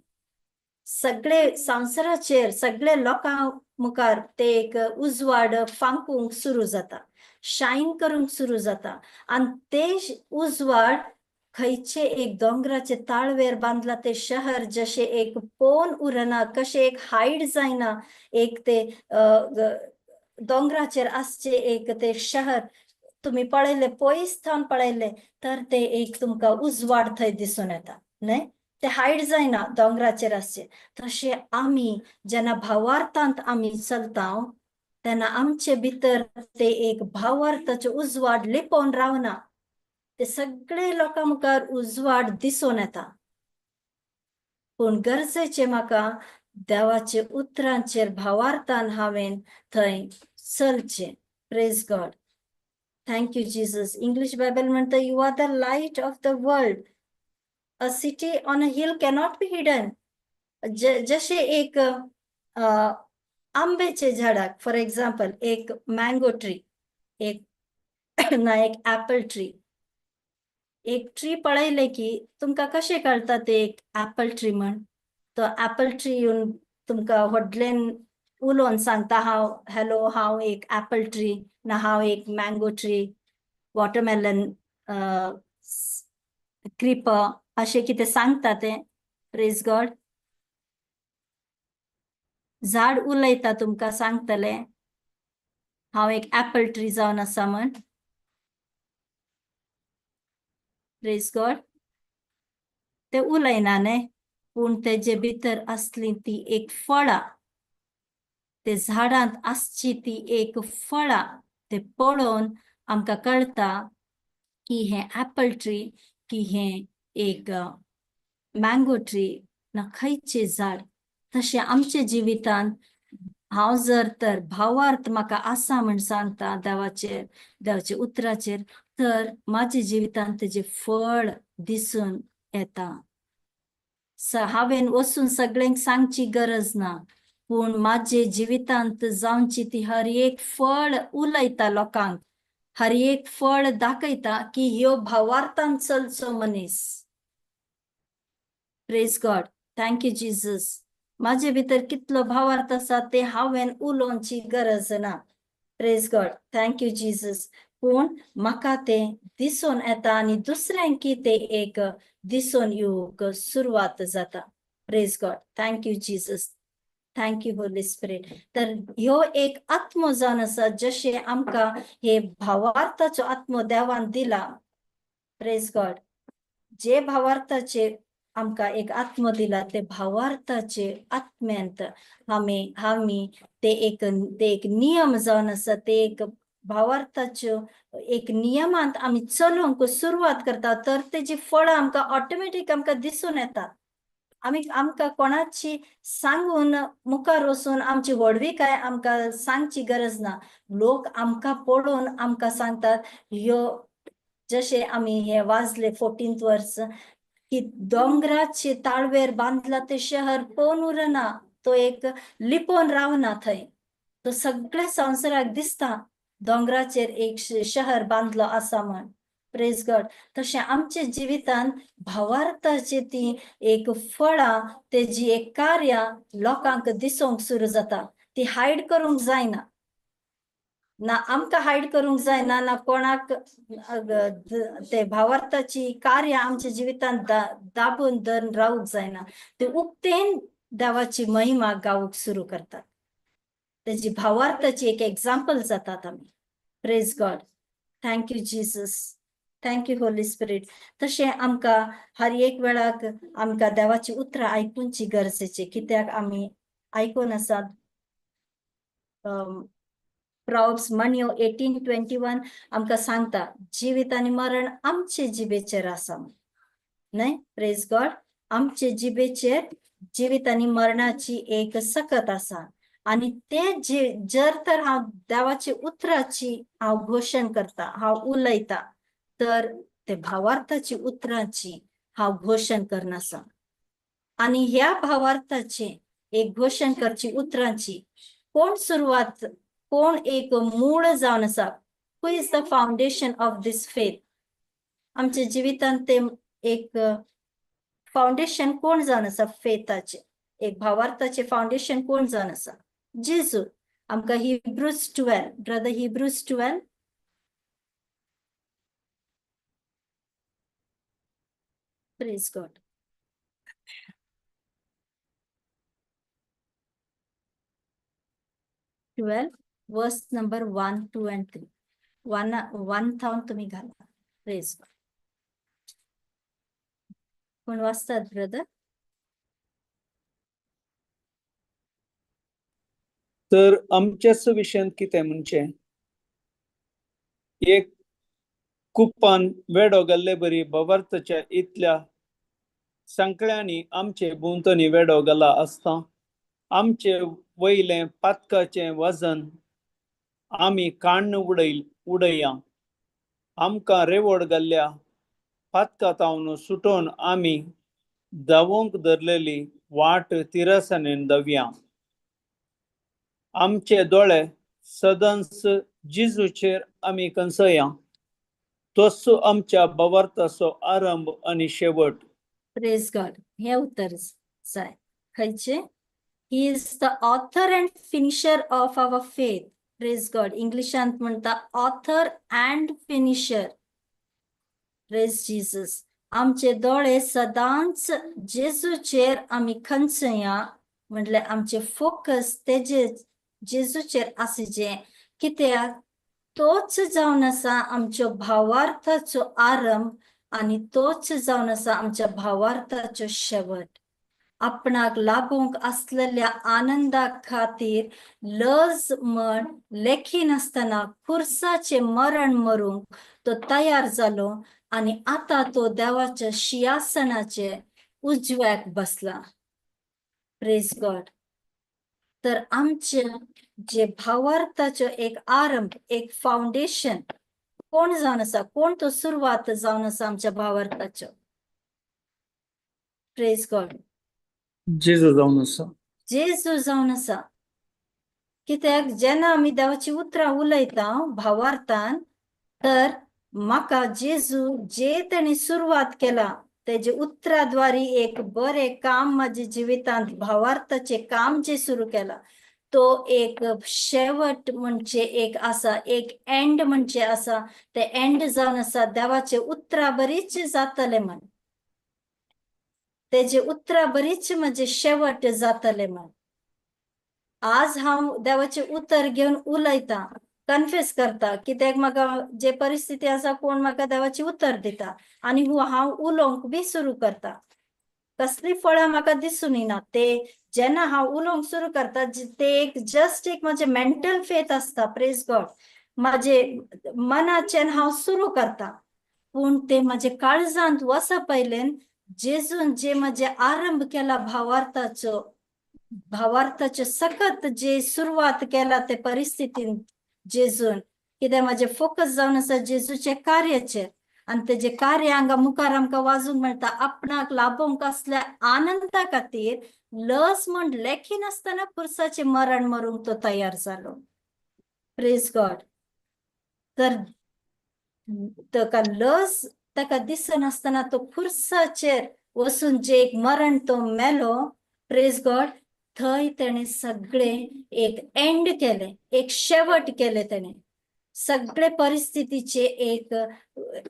सगळे संवसाराचेर, सगळे लोकां मुखार ते एक उजवाड फांकूंक सुरू जाता, शायन करूंक सुरू जाता. आनी ते उजवाड खंयचे एक दोंगराचे ताळवेर बांदला ते शहर जशें एक पोन उरना, कशें एक हायड जायना, एक ते दोंगराचेर आसचे एक ते शहर तुमी पळयले, पयस थावन पळयले तर ते एक तुमकां उजवाड थंय दिसून येता न्हय, ते हायड जायना दोंगराचेर आसचे. तशें आमी जेन्ना भावार्थांत आमी चलता तेन्ना आमचे भितर ते एक भावार्थाचे उजवाड लिपोवन रावना, ते सगळे लोकां मुखार उजवाड दिसून येता. पूण गरजेचें म्हाका देवाचे उतरांचेर भावार्थान हांवें थंय चलचें. Praise God, thank you Jesus. English Bible म्हणटा, you are the light of the world, a city on a hill cannot be hidden. जशें एक आंब्याचे झाडाक फॉर एग्जाम्पल एक मँगो ट्री, एक ना एक ऍपल ट्री, एक ट्री पळयले की तुमकां कशें कळटा ते एक ऍपल ट्री म्हण? तो ऍपल ट्री येवन तुमकां व्हडल्यान उलोवन सांगता हांव हॅलो, हांव एक ऍपल ट्री, ना हांव एक मँगो ट्री, वॉटरमेलन क्रिप अशें कितें सांगता ते. प्रेज गॉड. झाड उलयता तुमकां सांगतले हांव एक ऍपल ट्री जावन आसा म्हण. Praise God. ते उलयना न्हय, पूण तेजे भितर आसली ती एक फळां, ते झाडांत आसची ती एक फळां, ते पळोवन आमकां कळटा की हें ऍपल ट्री की हें एक मँगो ट्री ना खंयचें झाड. तशें आमच्या जिवितांत हांव जर तर भावार्थ म्हाका आसा म्हण सांगता देवाचेर, देवाच्या उतराचेर, तर म्हाज्या जिवितांत तेजें फळ दिसून येता. हांवें वचून सगळ्यांक सांगची गरज ना, पूण म्हाजे जिवितांत जावची ती हर एक फळ उलयता लोकांक, हर एक फळ दाखयता की ह्यो भावार्थान चलचो मनीस. Praise God, thank you Jesus. म्हाजे भितर कितलो भावार्थ आसा ते हांवें उलोवची गरज ना. Praise God, thank you Jesus. पूण म्हाका तें दिसून येता आनी दुसऱ्यांकी तें एक दिसून येवंक सुरवात जाता. Praise God, thank you Jesus, thank you Holy Spirit. तर ह्यो एक आत्मो जावन आसा, जशें आमकां हे भावार्थाचो आत्मो देवान दिला. प्रेज गॉड, जे भावार्थाचे आमकां एक आत्मो दिला ते भावार्थाचे आत्म्यांत आमी आमी ते एक नियम जावन आसा, ते एक भावार्थाच्यो एक नियमांत आमी चलोवंक सुरवात करता तर तेजी फळां आमकां ऑटोमॅटीक आमकां दिसून येतात. आमी आमकां कोणाची सांगून मुखार वचून आमची व्हडविकाय आमकां सांगची गरज ना. लोक आमकां पळोवन आमकां सांगतात ह्यो, जशें आमी हे वाजले 14th वर्स की दोंगराचे ताळवेर बांदला ते शहर पोवन उरना, तो एक लिपोवन रावना थंय, तो सगळ्या संवसाराक दिसता दोंगराचेर एक शहर बांदलो आसा म्हण. प्रेज गॉड. तशें आमच्या जिवितांत भावार्थाची ती एक फळां, तेजी एक कार्यां लोकांक दिसूंक सुरू जाता. ती हायड करूंक जायना, ना आमकां हायड करूंक जायना, ना कोणाक ते भावार्थाची कार्यां आमच्या जिवितांत दाबून धरून रावूंक जायना. ते उक्तेन देवाची महिमा गावूंक सुरू करतात. तेजी भावार्थाची एक एग्जाम्पल जातात आमी. Praise God, thank you Jesus, thank you Holy Spirit. तशें आमकां हर एक वेळाक आमकां देवाची उतरां आयकुची गरजेची, कित्याक आमी आयकून आसात. प्रोवर्ब्स म्हणयो 18:21 आमकां सांगता जिवीत आनी मरण आमचे जिबेचेर आसा न्हय. प्रेज गॉड, आमचे जिबेचेर जिवीत आनी मरणाची एक सकत आसा आनी ते जे जर तर हांव देवाची उतराची हांव घोशण करता, हांव उलयता, तर ते भावार्थाची उतरांची हांव घोशण करनासा. आनी ह्या भावार्थाचे एक घोशण करची उतरांची कोण सुरवात, कोण एक मूळ जावन आसा, who is the foundation of this faith. आमच्या जिवितांत ते एक फावंडेशन कोण जावन आसा, फेथाचे एक भावार्थाचे फावंडेशन कोण जावन आसा, जेजू. आमकां Hebrews 12, brother Hebrews 12. Praise God. 12 verse number 1, 2 and 3. 1 थावन तुम्ही घाला. प्रेज गॉड. कोण वाचतात ब्रदर? तर आमच्याच विशयांत कितें म्हणचें, एक कुपान वेडो घाल्ले बरी भावार्थाच्या इतल्या सांकळ्यांनी आमचे भोंवतणी वेडो घाला आसता. आमचे वयलें पातकाचें वजन आमी काण्ण उडया. आमकां रेवड घाल्ल्या पातका तावन सुटोवन आमी धांवोंक धरलेली वाट तिरसनेन धव्या. आमचे दोळे सदांच जेजूचेर आमी कंसया, तोच आमच्या भावार्थाचो आरंभ आनी शेवट. प्रेज गॉड. हे उतर जाय खंयचे, He is the author and finisher of our faith. Praise God. इंग्लिशांत म्हणटा author and finisher. Praise Jesus. आमचे दोळे सदांच जेजूचेर आमी खंचया, म्हणल्यार आमचे फोकस तेजे जेजूचेर आसचें, कित्याक तोच जावन आसा आमच्यो भावार्थाचो आरंभ आनी तोच जावन आसा आमच्या भावार्थाचो शेवट. आपणाक लाभूंक आसलेल्या आनंदा खातीर लज म्हण लेखिनासतना खुर्साचें मरण मरूंक तो तयार जालो आनी आतां तो देवाच्या शिंयासनाचे उजव्याक बसला. प्रेज गॉड. तर आमचे जे भावार्थाचो एक आरंभ, एक फावंडेशन कोण जावन आसा, कोण तो सुरवात जावन आसा आमच्या भावार्थाचो? प्रेज गॉड. जेजू जावन आसा. जेजू जावन आसा. कित्याक जेन्ना आमी देवाची उतरां उलयता भावार्थान, तर म्हाका जेजू जे तेणी सुरवात केला तेजे उतराद्वारी एक बरें काम म्हाज्या जिवितांत, भावार्थाचें काम जे सुरू केला, तो एक शेवट म्हणजे एक आसा, एक एंड म्हणजे आसा. ते एंड जावन आसा देवाचे उतरा बरीच जातले म्हण, तेजे उतरा बरीच म्हजे शेवट जातले म्हण. आज हांव देवाचें उतर घेवन उलयतां, कन्फेस करता, कित्याक म्हाका जे परिस्थिती आसा, कोण म्हाका देवाची उतर दिता आनी हांव उलोवंक बी सुरू करता. कसली फळां म्हाका दिसून येना. ते जेन्ना हांव उलोवंक सुरू करता, ते एक जस्ट एक म्हजें मेंटल फेथ आसता. प्रेज गॉड. म्हाजे मनाच्यान हांव सुरू करता, पूण ते म्हाजे काळजांत वसा पयल्यान जेजून जे म्हजे आरंभ केला भावार्थाचो, भावार्थाचे सकत जे सुरवात केला ते परिस्थितीन जेजून, कित्याक म्हाजें फोकस जावन आसा जेजूचे कार्याचेर. आनी तेजे कार्य हांगा मुखार आमकां वाजूंक मेळटा. आपणाक लाभोवंक आसल्या आनंदा खातीर लस म्हण लेखिनासतना खुर्साचें मरण मरूंक तो तयार जालो. प्रेज गॉड. तर ताका लज ताका दिसनासतना तो खुर्साचेर वचून जे एक मरण तो मेलो, प्रेज गॉड, थंय तेणें सगळें एक एंड केलें, एक शेवट केलें. तेणें सगळे परिस्थितीचे एक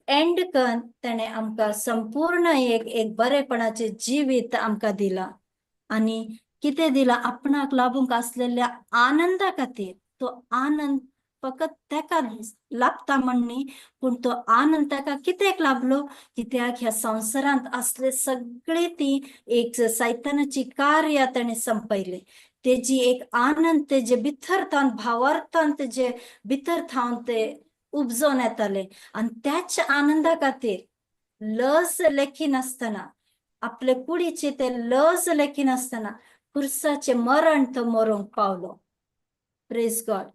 एंड करून तेणें आमकां संपूर्ण एक एक बरेपणाचें जिवीत आमकां दिलां. आनी कितें दिलां? आपणाक लाभूंक आसलेल्या आनंदा खातीर. तो आनंद फकत ताका लाभता म्हण न्ही, पूण तो आनंद ताका कित्याक लाभलो? कित्याक ह्या संवसारांत असले सगळे ती एक सैतानाची कार्य ताणें संपयले. तेजी एक आनंद तेजे भितर थावन, भावार्थान तेजे भितर थावन ते उपजोन येताले. आनी त्याच आनंदा खातीर लज लेखिनासतना, आपले कुडीचे ते लज लेखिनासतना खुर्साचें मरण तो मरूंक पावलो. प्रेज गॉड.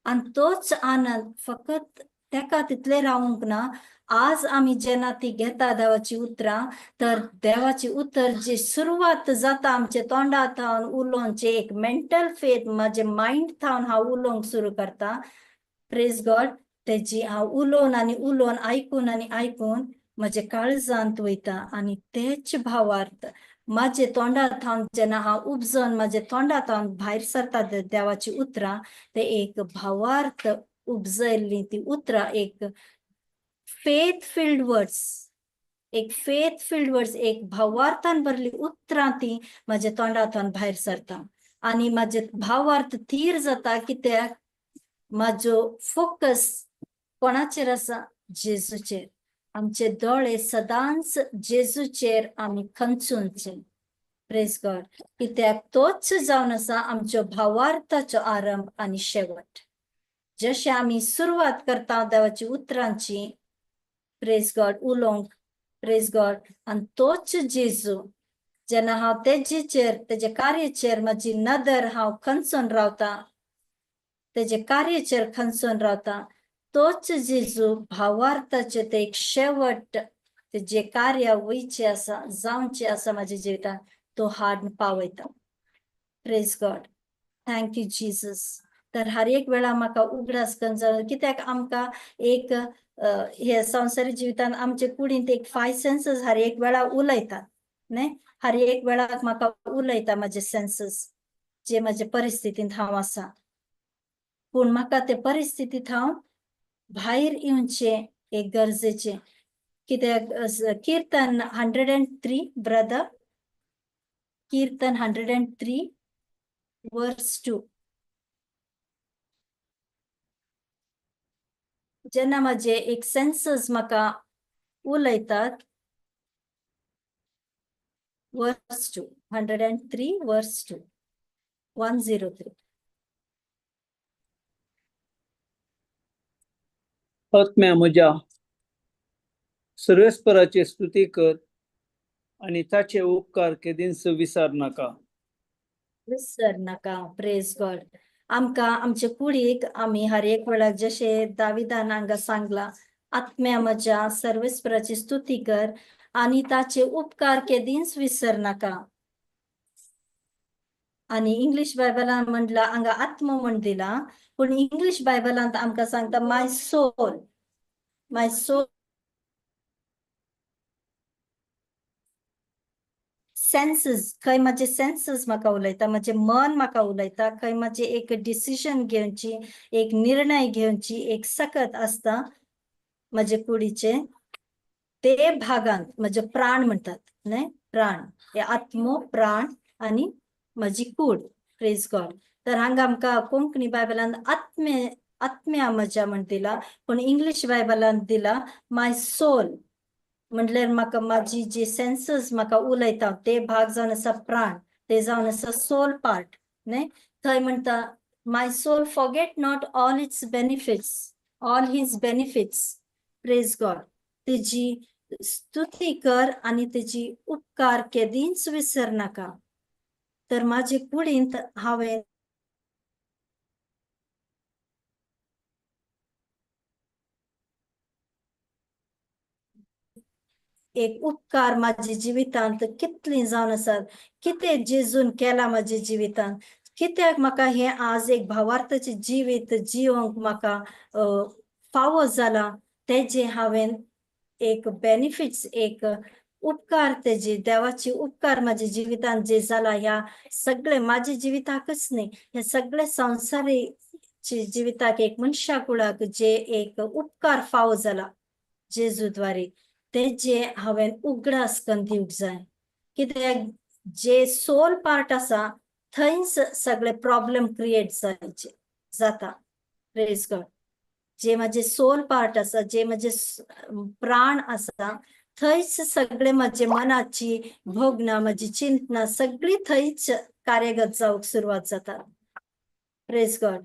आनी तोच आनंद फकत ताका तितले रावूंक ना. आज आमी जेन्ना ती घेता देवाची उतरां, तर देवाची उतर जी सुरवात जाता आमच्या तोंडा थावन उलोवचे, एक मेंटल फेथ म्हाजे मायंड थावन हांव उलोवंक सुरू करता, प्रेज गॉड, तेजी हांव उलोवन आनी उलोवन, आयकून आनी आयकून म्हजे काळजांत वयता. आनी तेच भावार्थ म्हाजे तोंडा थावन जेन्ना हांव उपजोन म्हाजे तोंडा थावन भायर सरता देवाची उतरां, ते एक भावार्थ उपजयल्ली ती उतरां, एक फेथ फिल्ड वर्ड्स, एक फेथ फिल्ड वर्ड्स, एक भावार्थान भरली उतरां ती म्हाज्या तोंडांतल्यान भायर सरता आनी म्हाजे भावार्थ थीर जाता, कित्याक म्हाजो फोकस कोणाचेर आसा? जेजूचेर. आमचे दोळे सदांच जेजूचेर आमी खंचूनचे. प्रेज गॉड. कित्याक तोच जावन आसा आमचो भावार्थाचो आरंभ आनी शेवट. जशें आमी सुरवात करता देवाची उतरांची, प्रेज गॉड, उलोवंक, प्रेज गॉड, आनी तोच जेजू जेन्ना हांव तेजेचेर, तेजे कार्याचेर म्हाजी नदर हांव खंचून रावता, तेजे कार्याचेर खंचून रावता, तोच जेजू भावार्थाचे ते एक शेवट, ते जे कार्य वयचे आसा, जावचे आसा म्हाज्या जिवितांत, तो हाड पावयता. Praise God. Thank you Jesus. तर हर एक वेळा म्हाका उगडास करून जाय, कित्याक आमकां एक हे संवसारी जिवितांत आमचे कुडींत एक फायव सेन्सीस हर एक वेळा उलयतात न्ही. हर एक वेळाक म्हाका उलयता म्हाजे सेन्सीस, जे म्हाजे परिस्थितींत हांव आसा. पूण म्हाका ते परिस्थितींत हांव भायर येवचें एक गरजेचें, कित्याक कीर्तन 103, ब्रदर, कीर्तन 103 वर्स 2. जेन्ना म्हाजे एक सेन्सीस म्हाका उलयतात, वर्स 2, 103 वर्स 2, 103. आत्म्या म्हज्या, सर्वेस्पराची स्तुती कर आनी ताचे उपकार केदींच विसर नाका. विसर नाका. Praise God. आमकां आमचे कुडीक आमी हर एक वेळार जशें दाविदान हांगा सांगलां, आत्म्या म्हज्या सर्वेस्पराची स्तुती कर आनी ताचे उपकार केदींच विसरनाका. आनी इंग्लीश बायबलान म्हणला हांगा आत्मो म्हण दिला, पूण इंग्लीश बायबलांत आमकां सांगता my soul, my soul senses, खंय म्हाजे सेन्सीस म्हाका उलयता, म्हजें मन म्हाका उलयता, खंय म्हाजें एक डिसिजन घेवची, एक निर्णय घेवची एक सकत आसता म्हजे कुडीचे ते भागांत म्हजे प्राण म्हणटात न्हय, प्राण हे आत्मो, प्राण आनी म्हजी कूड. Praise God. तर हांगा आमकां कोंकणी बायबलान आत्मे, आत्म्या म्हज्या म्हण दिला, पूण इंग्लीश बायबलान दिला माय सोल, म्हटल्यार म्हाका म्हाजी जी सेन्सीस म्हाका उलयता ते भाग जावन आसा प्राण, ते जावन आसा सोल पार्ट न्हय. थंय म्हणटा my soul forget not all its benefits, all his benefits. Praise God. तेजी स्तुती कर आनी तेजी उपकार केदींच विसरनाका. तर म्हाजे कुडींत हांवें एक उपकार म्हाज्या जिवितांत कितली जावन आसात, कितें जेजून केलां म्हाज्या जिवितांत, कित्याक म्हाका हें आज एक भावार्थाचें जिवीत जिवंक म्हाका फावो जालां, तेजें हांवें एक बेनिफिट्स, एक उपकार तेजे देवाचे उपकार म्हाज्या जिवितांत जे जाला, ह्या सगळे म्हाज्या जिविताकच न्ही, हे सगळे संवसारी जिविताक एक मनशा कुळाक जे एक उपकार फावो जाला जेजू द्वारे, तेजे हांवें उगडास करून दिवंक जाय. कित्याक जे सोल पार्ट आसा थंयच सगळे प्रॉब्लम क्रिएट जायचे जाता. Praise God. जे म्हाजे सोल पार्ट आसा, जे म्हाजे प्राण आसा, थंयच सगळे म्हाजे मनाची भोगणां, म्हाजी चिंतना सगळी थंयच कार्यगत जावंक सुरवात जाता. Praise God.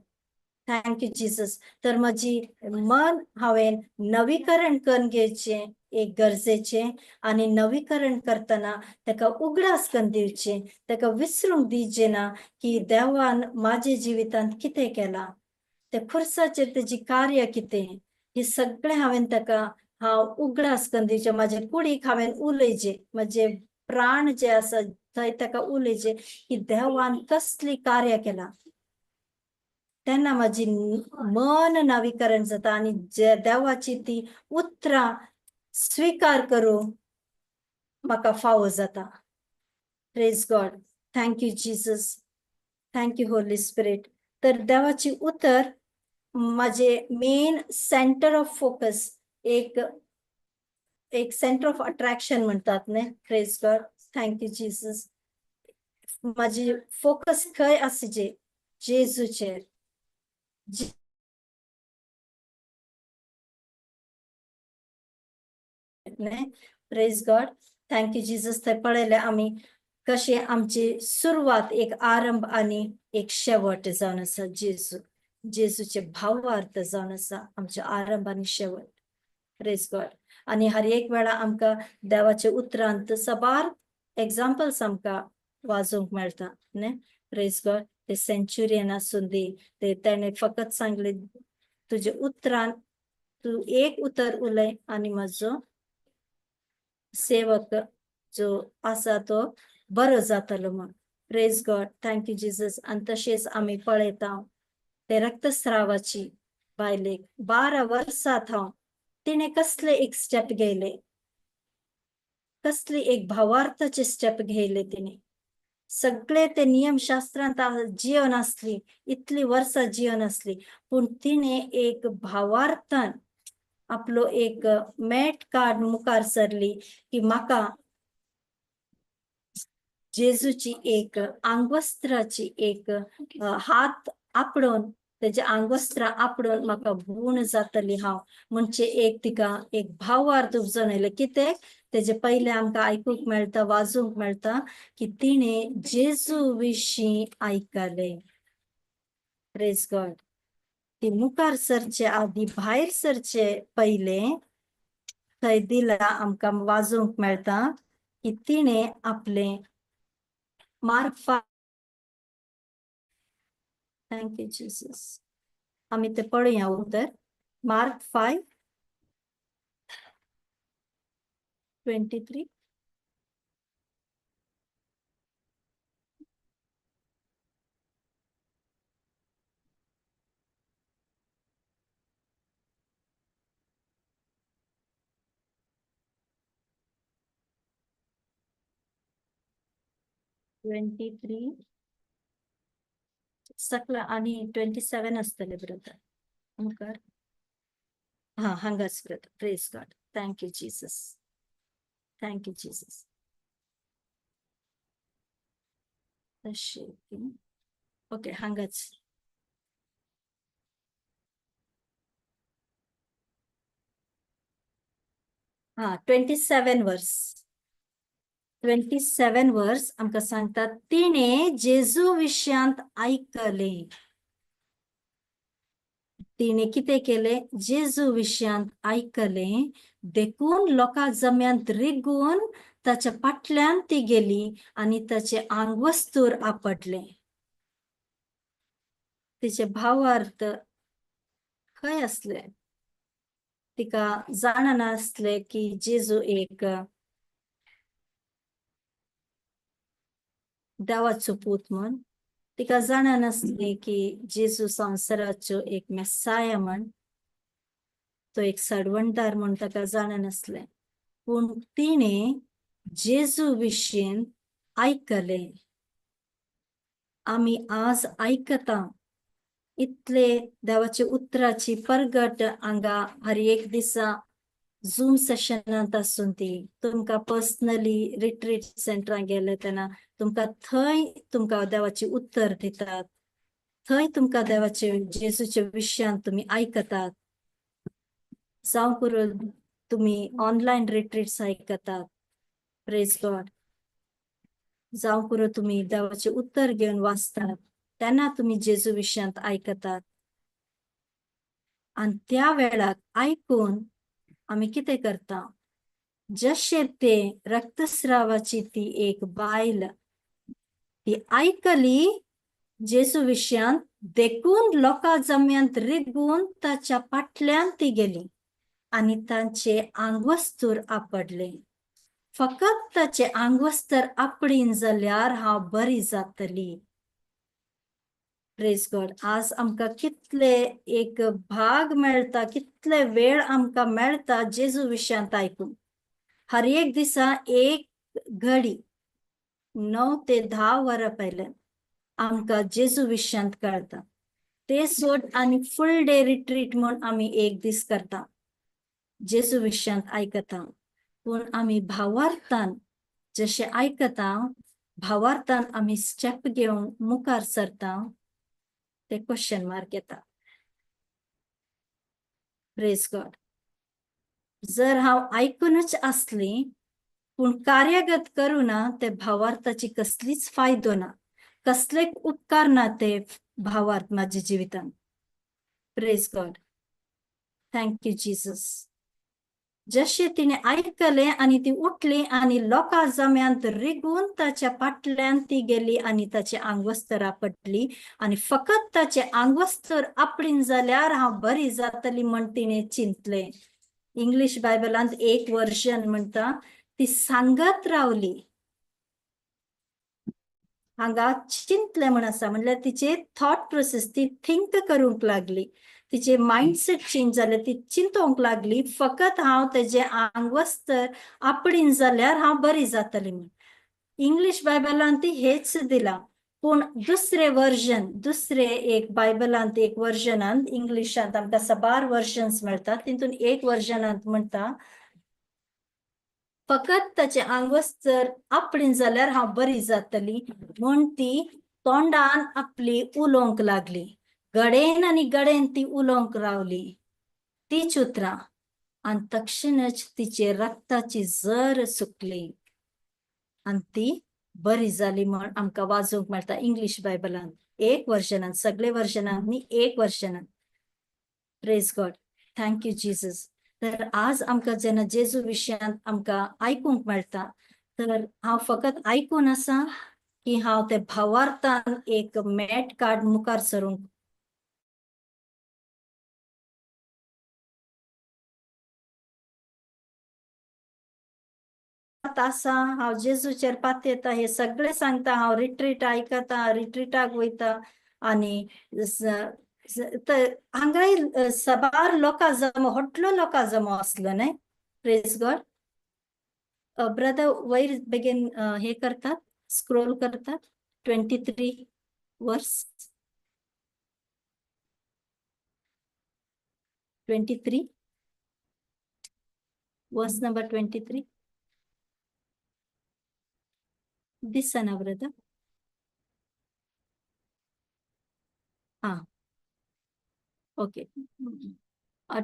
Thank you Jesus. तर म्हजी मन हांवें नवीकरण करून घेवचें एक गरजेचें, आनी नवीकरण करतना ताका उगडास करून दिवचें, ताका विसरूंक दिवचें ना की देवान म्हाज्या जिवितांत कितें केलां, त्या खुर्साचेर तेजी कार्य कितें, हें सगळें हांवें ताका हांव उगडास करून दिवचें. म्हाजे कुडीक हांवें उलयचें, म्हजे प्राण जे आसा थंय ताका उलयचें की देवान कसली कार्य केलां. तेन्ना म्हाजी मन नवीकरण जाता आनी जे देवाची ती उतरां स्विकार करूंक म्हाका फावो जाता. Praise God. Thank you Jesus. Thank you Holy Spirit. तर देवाची उतर म्हाजे मेन सेंटर ऑफ फोकस, एक एक सेंटर ऑफ अट्रॅक्शन म्हणटात न्ही. Praise God. Thank you Jesus. म्हाजी फोकस खंय आसचे, जेजूचेर. न्ही. Praise God. Thank you Jesus. थंय पळयलें आमी कशें आमची सुरवात एक आरंभ आनी एक शेवट जावन आसा. जेजू, जेजूचे भावार्थ जावन आसा आमचे आरंभ आनी शेवट. Praise God. आनी हर एक वेळा आमकां देवाचे उतरांत साबार एग्जाम्पल्स आमकां वाजोवंक मेळटा न्ही. Praise God. ते सेंच्युरियन आसूं दी, ते तेणें फकत सांगलें तुजे उतरान तूं एक उतर उलय आनी म्हजो सेवक जो आसा तो बरो जातलो म्हण. Praise God. Thank you Jesus. आनी तशेंच आमी पळयता ते रक्तस्रावाची बायलेक 12 वर्सां हांव तिणें कसले एक स्टेप घेयले, कसली एक भावार्थाचे स्टेप घेयले तिणें. सगळे ते नियमशास्त्रांत जिवन आसली, इतली वर्सां जिवन आसली, पूण तिणें एक भावार्थान आपलो एक मॅट कार्ड मुखार सरली की म्हाका जेजूची एक आंगवस्त्राची एक हात आपडोवन तेजे आंगवस्त्रां आपडोवन म्हाका गूण जातली हांव म्हणजे एक तिका एक भावार्थ उपजोन आयलें. कित्याक तेजे पयलें आमकां आयकूंक मेळटा, वाजूंक मेळटा की तिणें जेजू विशीं आयकलें. Praise God. ती मुखार सरचे आदी, भायर सरचे पयलें थंय दिला आमकां वाजोवंक मेळटा की तिणें आपलें मार्क Thank you Jesus. आमी ते पळोवया उतर, मार्क 5:23. 23 सकला आणि 27 आसतले ब्रदर मुखार. हा, हांगाच brother. Praise God. Thank you Jesus, thank you Jesus. तशें, ओके, हांगाच. हा, 27 वर्स, 27 वर्स आमकां सांगता, तिणे जेजू विशयांत आयकलें. तिणे कितें केलें? जेजू विशयांत आयकलें, देखून लोकां जम्यांत रिगून ताच्या फाटल्यान ती गेली आनी ताचें आंगवस्तूर आपडलें. तिचे भावार्थ खंय आसले? तिका जाणनासले की जेजू एक देवाचो पूत म्हण. तिका जाणनासली की जेजू संवसाराचो एक मेसाया म्हण, तो एक सडवणदार म्हण ताका जाणनासलें. पूण तिणें जेजू विशीं आयकलें. आमी आज आयकता इतले देवाच्या उतराची परगट हांगा हर एक दिसा झूम सेशनांत आसून ती, तुमकां पर्सनली रिट्रीट सेंटरान गेले तेन्ना तुमकां थंय तुमकां देवाची उत्तर दितात, थंय तुमकां देवाचे जेजूच्या विशयान तुमी आयकतात. जावं पुरो तुमी ऑनलायन रिट्रीट्स आयकतात. प्रेज गॉड. जावं पुरो तुमी देवाचें उत्तर घेवन वाचतात तेन्ना तुमी जेजू विशयांत आयकतात. आनी त्या वेळाक आयकून आमी कितें करता? जशें ते रक्तस्रावाची ती एक बायल, ती आयकली जेजू विशयांत, देखून लोकां जम्यांत रिगून ताच्या फाटल्यान ती गेली आनी तांचे आंगवस्तूर आपडलें. फकत ताचें आंगवस्तर आपडीन जाल्यार हांव बरी जातली. प्रेज गॉड. आज आमकां कितले एक भाग मेळटा, कितले वेळ आमकां मेळटा जेजू विशयांत आयकूंक. हर एक दिसा एक घडी 9 ते 10 वरां पयल्यान आमकां जेजू विशयांत कळटा. ते सोड आनी फुल डे रिट्रीट म्हूण आमी एक दीस करता, जेजू विशयांत आयकता. पूण आमी भावार्थान जशें आयकता, भावार्थान आमी स्टेप घेवन मुखार सरता, ते क्वेश्चन मार्क येता. प्रेज गॉड. जर हांव आयकूनच आसली पूण कार्यगत करूं ना, ते भावार्थाची कसलीच फायदो ना, कसलेच उपकार ना ते भावार्थ माझ्या जिवितान. Praise God. Thank you Jesus. जशें तिणें आयकलें आनी ती उठली आनी लोकां जम्यांत रिगून ताच्या फाटल्यान ती गेली आनी ताचें आंगवस्तर आपडली आनी फकत ताचें आंगवस्तर आपडीन जाल्यार हांव बरी जातली म्हण तिणें चिंतलें. इंग्लीश बायबलांत एक वर्जन म्हणटा, ती सांगत रावली. हांगा चिंतलें म्हण आसा, म्हणल्यार तिचे थॉट प्रोसेस, ती थिंक करूंक लागली, तिचे मायंडसेट चेंज जालें. ती चिंतोंक लागली, फकत हांव तेजें आंगवस्तर आपडीन जाल्यार हांव बरी जातली म्हण. इंग्लीश बायबलान ती हेच दिलां, पूण दुसरें वर्जन, दुसरे एक बायबलांत एक वर्जनांत, इंग्लिशांत आमकां साबार वर्जन्स मेळटात, तितून एक वर्जनांत म्हणटा, फकत ताचें आंगवस्तर आपडीन जाल्यार हांव बरी जातली म्हूण ती तोंडान आपली उलोवंक लागली. गडेन आनी गडेन ती उलोवंक रावली तीच उतरां आनी तक्षणच तिचे रक्ताची जर सुकली आनी ती बरी जाली म्हण आमकां वाचूंक मेळटा इंग्लीश बायबलांत एक वर्जनांत. सगळे वर्जनांत न्ही, एक वर्जनांत. Praise God. Thank you Jesus. तर आज आमकां जेन्ना जेजू विशयांत आमकां आयकूंक मेळटा, तर हांव फकत आयकून आसा. की हांव ते भावार्थान एक मॅट कार्ड मुखार सरूंक आसा. हांव जेजूचेर पातयेता, हे सगळें सांगता, हांव रिट्रीट आयकता, रिट्रीटाक वयता आनी हांगाय सबार लोकां जमो, व्हडलो लोकां जमो आसलो न्हय. प्रेज गॉड. ब्रदर वयर बेगीन हे करतात, स्क्रोल करतात. 23 वर्स, 23 वर्स नंबर 23 दिसना ब्रदर? आं, ओके,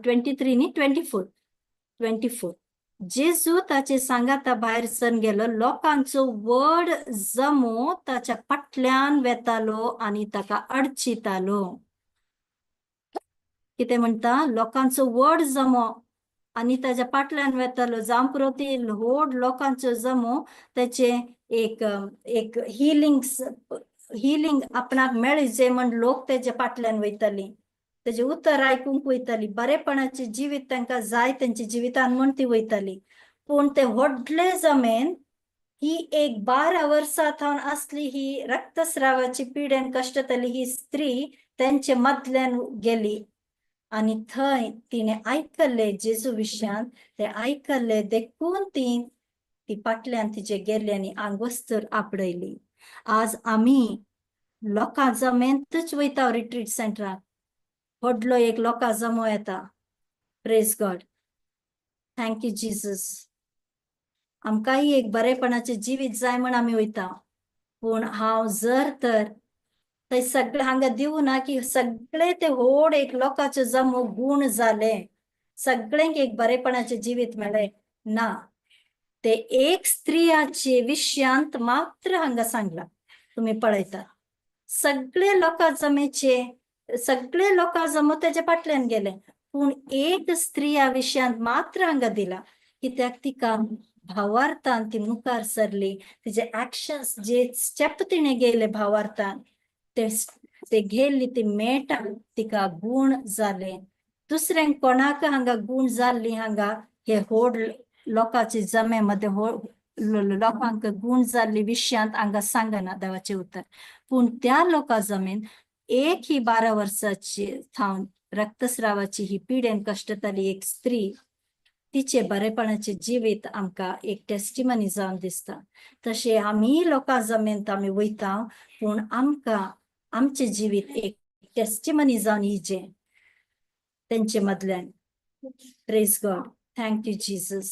23 न्ही, 24, 24. जेजू ताचे सांगाता भायर सरून गेलो, लोकांचो व्हड जमो ताच्या फाटल्यान वेतालो आनी ताका अडचितालो. कितें म्हणटा? लोकांचो व्हड जमो आनी ताच्या फाटल्यान वेतालो. जावं पुरो ती व्हड लोकांचो जमो ताचे एक एक हिलींग हिलींग आपणाक मेळचे म्हण लोक तेजे फाटल्यान वयताली, तेजे उतर आयकूंक वयताली, बरेपणाचे जिवीत तांकां जाय तेंच्या जिवितान म्हण ती वयताली. पूण ते व्हडले जमेन ही एक 12 वर्सां थावन आसली ही रक्तस्रावाची पिडेन कश्टतली ही स्त्री तेंचे मदल्यान गेली आनी थंय तिणें आयकल्लें जेजू विशयान, ते आयकल्लें देखून ती ती फाटल्यान तिजे गेली आनी आंगवस्तर आपडयली. आज आमी लोकां जमेंतच वयता रिट्रीट सेंटराक, व्हडलो एक लोकां जमो येता. Praise God, thank you Jesus. आमकांय एक बरेपणाचें जिवीत जाय म्हण आमी वयता, पूण हांव जर तर थंय सगळे हांगा दिवं ना की सगळे ते व्हड एक लोकांचे जमो गूण जाले, सगळ्यांक एक बरेपणाचें जिवीत मेळ्ळें ना. ते एक स्त्रियाचे विशयांत मात्र हांगा सांगला, तुमी पळयता सगळे लोकां जमेचे, सगळे लोकां जमो तेजे फाटल्यान गेले, पूण एक स्त्रिया विशयांत मात्र हांगा दिला, कित्याक तिका भावार्थान ती मुखार सरली, तिजे एक्शन्स जे स्टेप तिणें गेले भावार्थान ते ते घेल्ली ती मेटां तिका गूण जाले. दुसऱ्यांक कोणाक हांगा गूण जाल्ली हांगा हे व्हड लोकांचे जमे मदें लोकांक गूण जाल्ली विशयांत हांगा सांगना देवाचें उतर, पूण त्या लोकां जमेन एक ही 12 वर्साची थावन रक्तस्रावाची ही पिडेन कश्टताली एक स्त्री, तिचे बरेपणाचे जिवीत आमकां एक टेस्टिमनी जावन दिसता. तशें आमी लोकां जमेंत आमी वयता, पूण आमकां आमचें जिवीत एक टेस्टिमनी जावन येचें तेंचे मदल्यान. Praise God, thank you Jesus.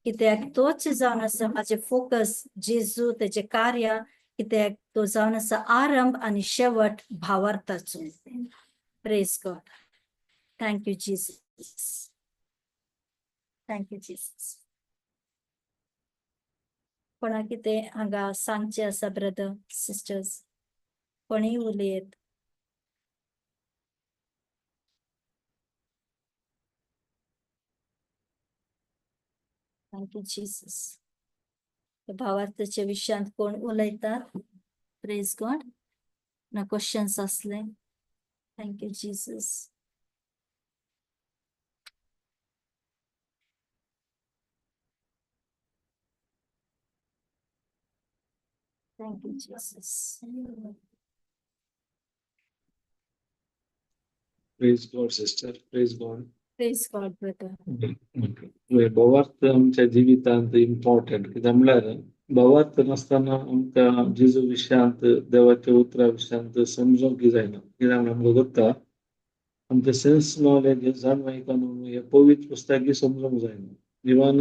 कित्याक तोच जावन आसा म्हाजें फोकस जेजू, तेजें कार्य, कित्याक तो जावन आसा आरंभ आनी शेवट भावार्थाचो. Praise God, thank you Jesus, thank you Jesus. कोणा कितें हांगा सांगचें आसा ब्रदर सिस्टर्स, कोणीय उलयत. Thank you Jesus. भावार्थाच्या विशयांत कोण उलयतात? प्रेज गॉड. ना क्वेश्चन्स आसले? Thank you Jesus. Thank you Jesus. Praise God, sister. Praise God. Praise God brother. भावार्थ आमच्या जिवितांत इम्पॉर्टंट, कित्याक म्हणल्यार भावार्थ नासतना आमकां जेजू विशयांत, देवाच्या उतरा विशयांत समजूंक जायना. कित्याक म्हणल्यार आमकां गोत्ता आमचें सेन्स नॉलेज जाणवायकान हे पवित्र पुस्तकी समजूंक जायना. इवन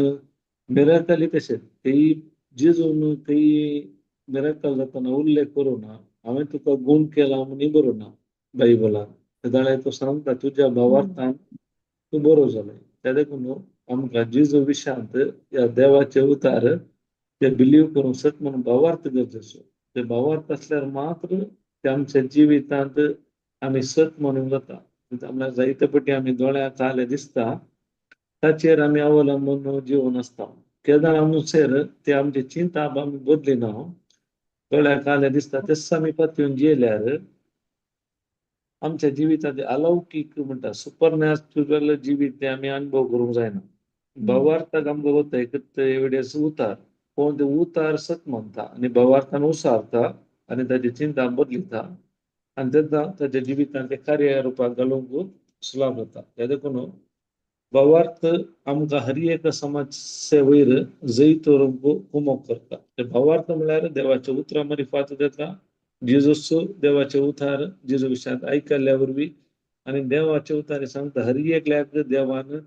मिराकली तशेंच तेय जेजून तेय मिराकल जातना उल्लेख करूं ना, हांवें तुका गूण केला म्हणून बरोवना ना बायबलान, तेदळाय तो सांगता तुज्या भावार्थान तूं बरो जालें. त्या देखून आमकां जेजू विशयांत ह्या देवाचे उतार ते बिलीव करूंक सत म्हणून भावार्थ गरजेचो. ते भावार्थ आसल्यार मात्र ते आमच्या जिवितांत आमी सत म्हणून जाता. आमकां जायते पटी आमी दोळ्यांक आले दिसता ताचेर आमी अवलंबून जिवन आसता. केन्ना आमचेर ते आमचे चिंता आमी बदलिना, गळ्याक आलें दिसता तेच आमी पातयेवन जियेल्यार आमच्या जिवितांत अलौकीक म्हणटा सुपर नॅचरल जिवीत तें आमी अनुभव करूंक जायना. भावार्थाक आमकां वता एक एविडेंस उतार, कोण ते उतार सत मानता आनी भावार्थान उसारता आनी ताची चिंता बदलिता आनी तेन्ना ताच्या जिवितांत ते कार्य रुपाक घालूंक सुलाभ जाता. त्या देखून भावार्थ आमकां हर एक समाजसे वयर जैत व्हरूंक कुमोक करता. ते भावार्थ म्हळ्यार देवाच्या उतरां मारिफात जाता. जेजूस देवाचे उतार जेजू विशयांत आयकल्ल्या वरवीं आनी देवाचे उतार सांगता हर एकल्याक देवान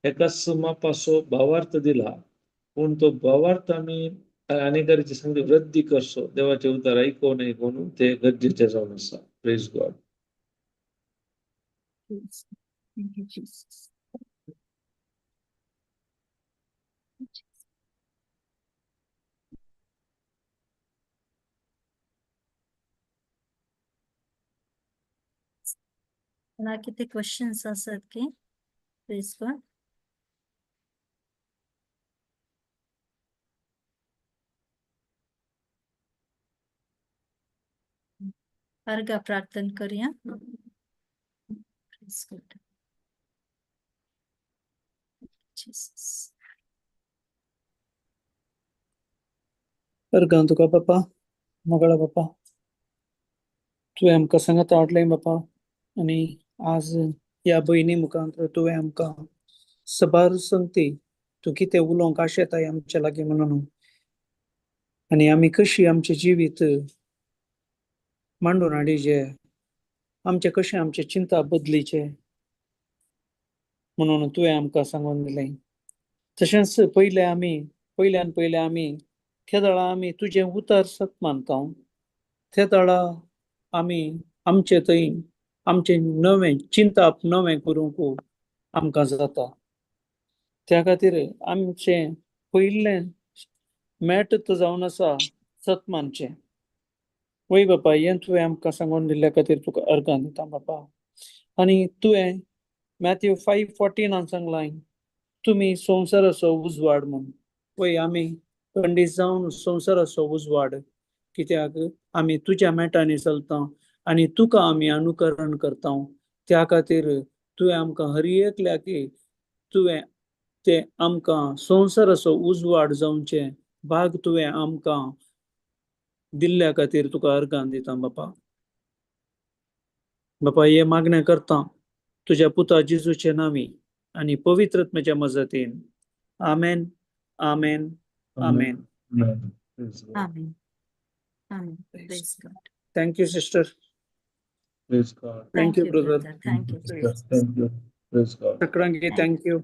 एकाच मापाचो भावार्थ दिला, पूण तो भावार्थ आमी अनेकारीचे सांगता वृद्धी करचो, देवाचे उतार आयकोन आयकोन ते गरजेचे जावन आसा. Praise God. Thank you, Jesus. ना किती क्वेश्चन्स आसात की प्लीज गॉड. अर्घा प्रार्थना करूया. Praise God. Jesus. अर्गां तुका बापा, मोगाळा बापा, तुवें आमकां सांगात हाडलें बापा, आनी आज ह्या भयणी मुखार तुवें आमकां सबार संगती तूं कितें उलोवंक आशेताय आमच्या लागीं म्हणून, आनी आमी कशी आमचें जिवीत मांडून हाडीचें, आमचें कशें आमचें चिंता बदलीचें म्हणून तुवें आमकां सांगून दिलें. तशेंच पयलें आमी पयल्यान पयलें आमी त्या आमी तुजें उतर सत मानता, त्या दळा आमी आमचे थंय आमचें नवें चिंताप नवें करूंक आमकां जाता. त्या खातीर आमचें पयलें मेट जावन आसा सत मानचें. वय बापा, हें तुवें आमकां सांगून दिल्ल्या खातीर तुका अर्गां दिता बापा. आनी तुवें मॅथ्यू 5:14 सांगलां तुमी संवसाराचो उजवाड म्हूण. वय आमी खंडीत जावन संवसाराचो उजवाड, कित्याक आमी तुज्या मेटांनी चलता आनी तुका आमी अनुकरण करता. त्या खातीर तुवें आमकां हर एकल्याक तुवें ते आमकां संवसाराचो उजवाड जावचें भाग तुवें आमकां दिल्ल्या खातीर तुका अर्गां दिता बापा. बापा हे मागणें करता तुज्या पुता जेजूचे नांवी आनी पवित्र आत्म्याच्या मजतीन. आमेन, आमेन, आमेन. Amen. Amen. Praise God. Thank you sister. Praise God. Thank you brother. Thank you. Thank you. Praise God. सगळ्यांक thank you.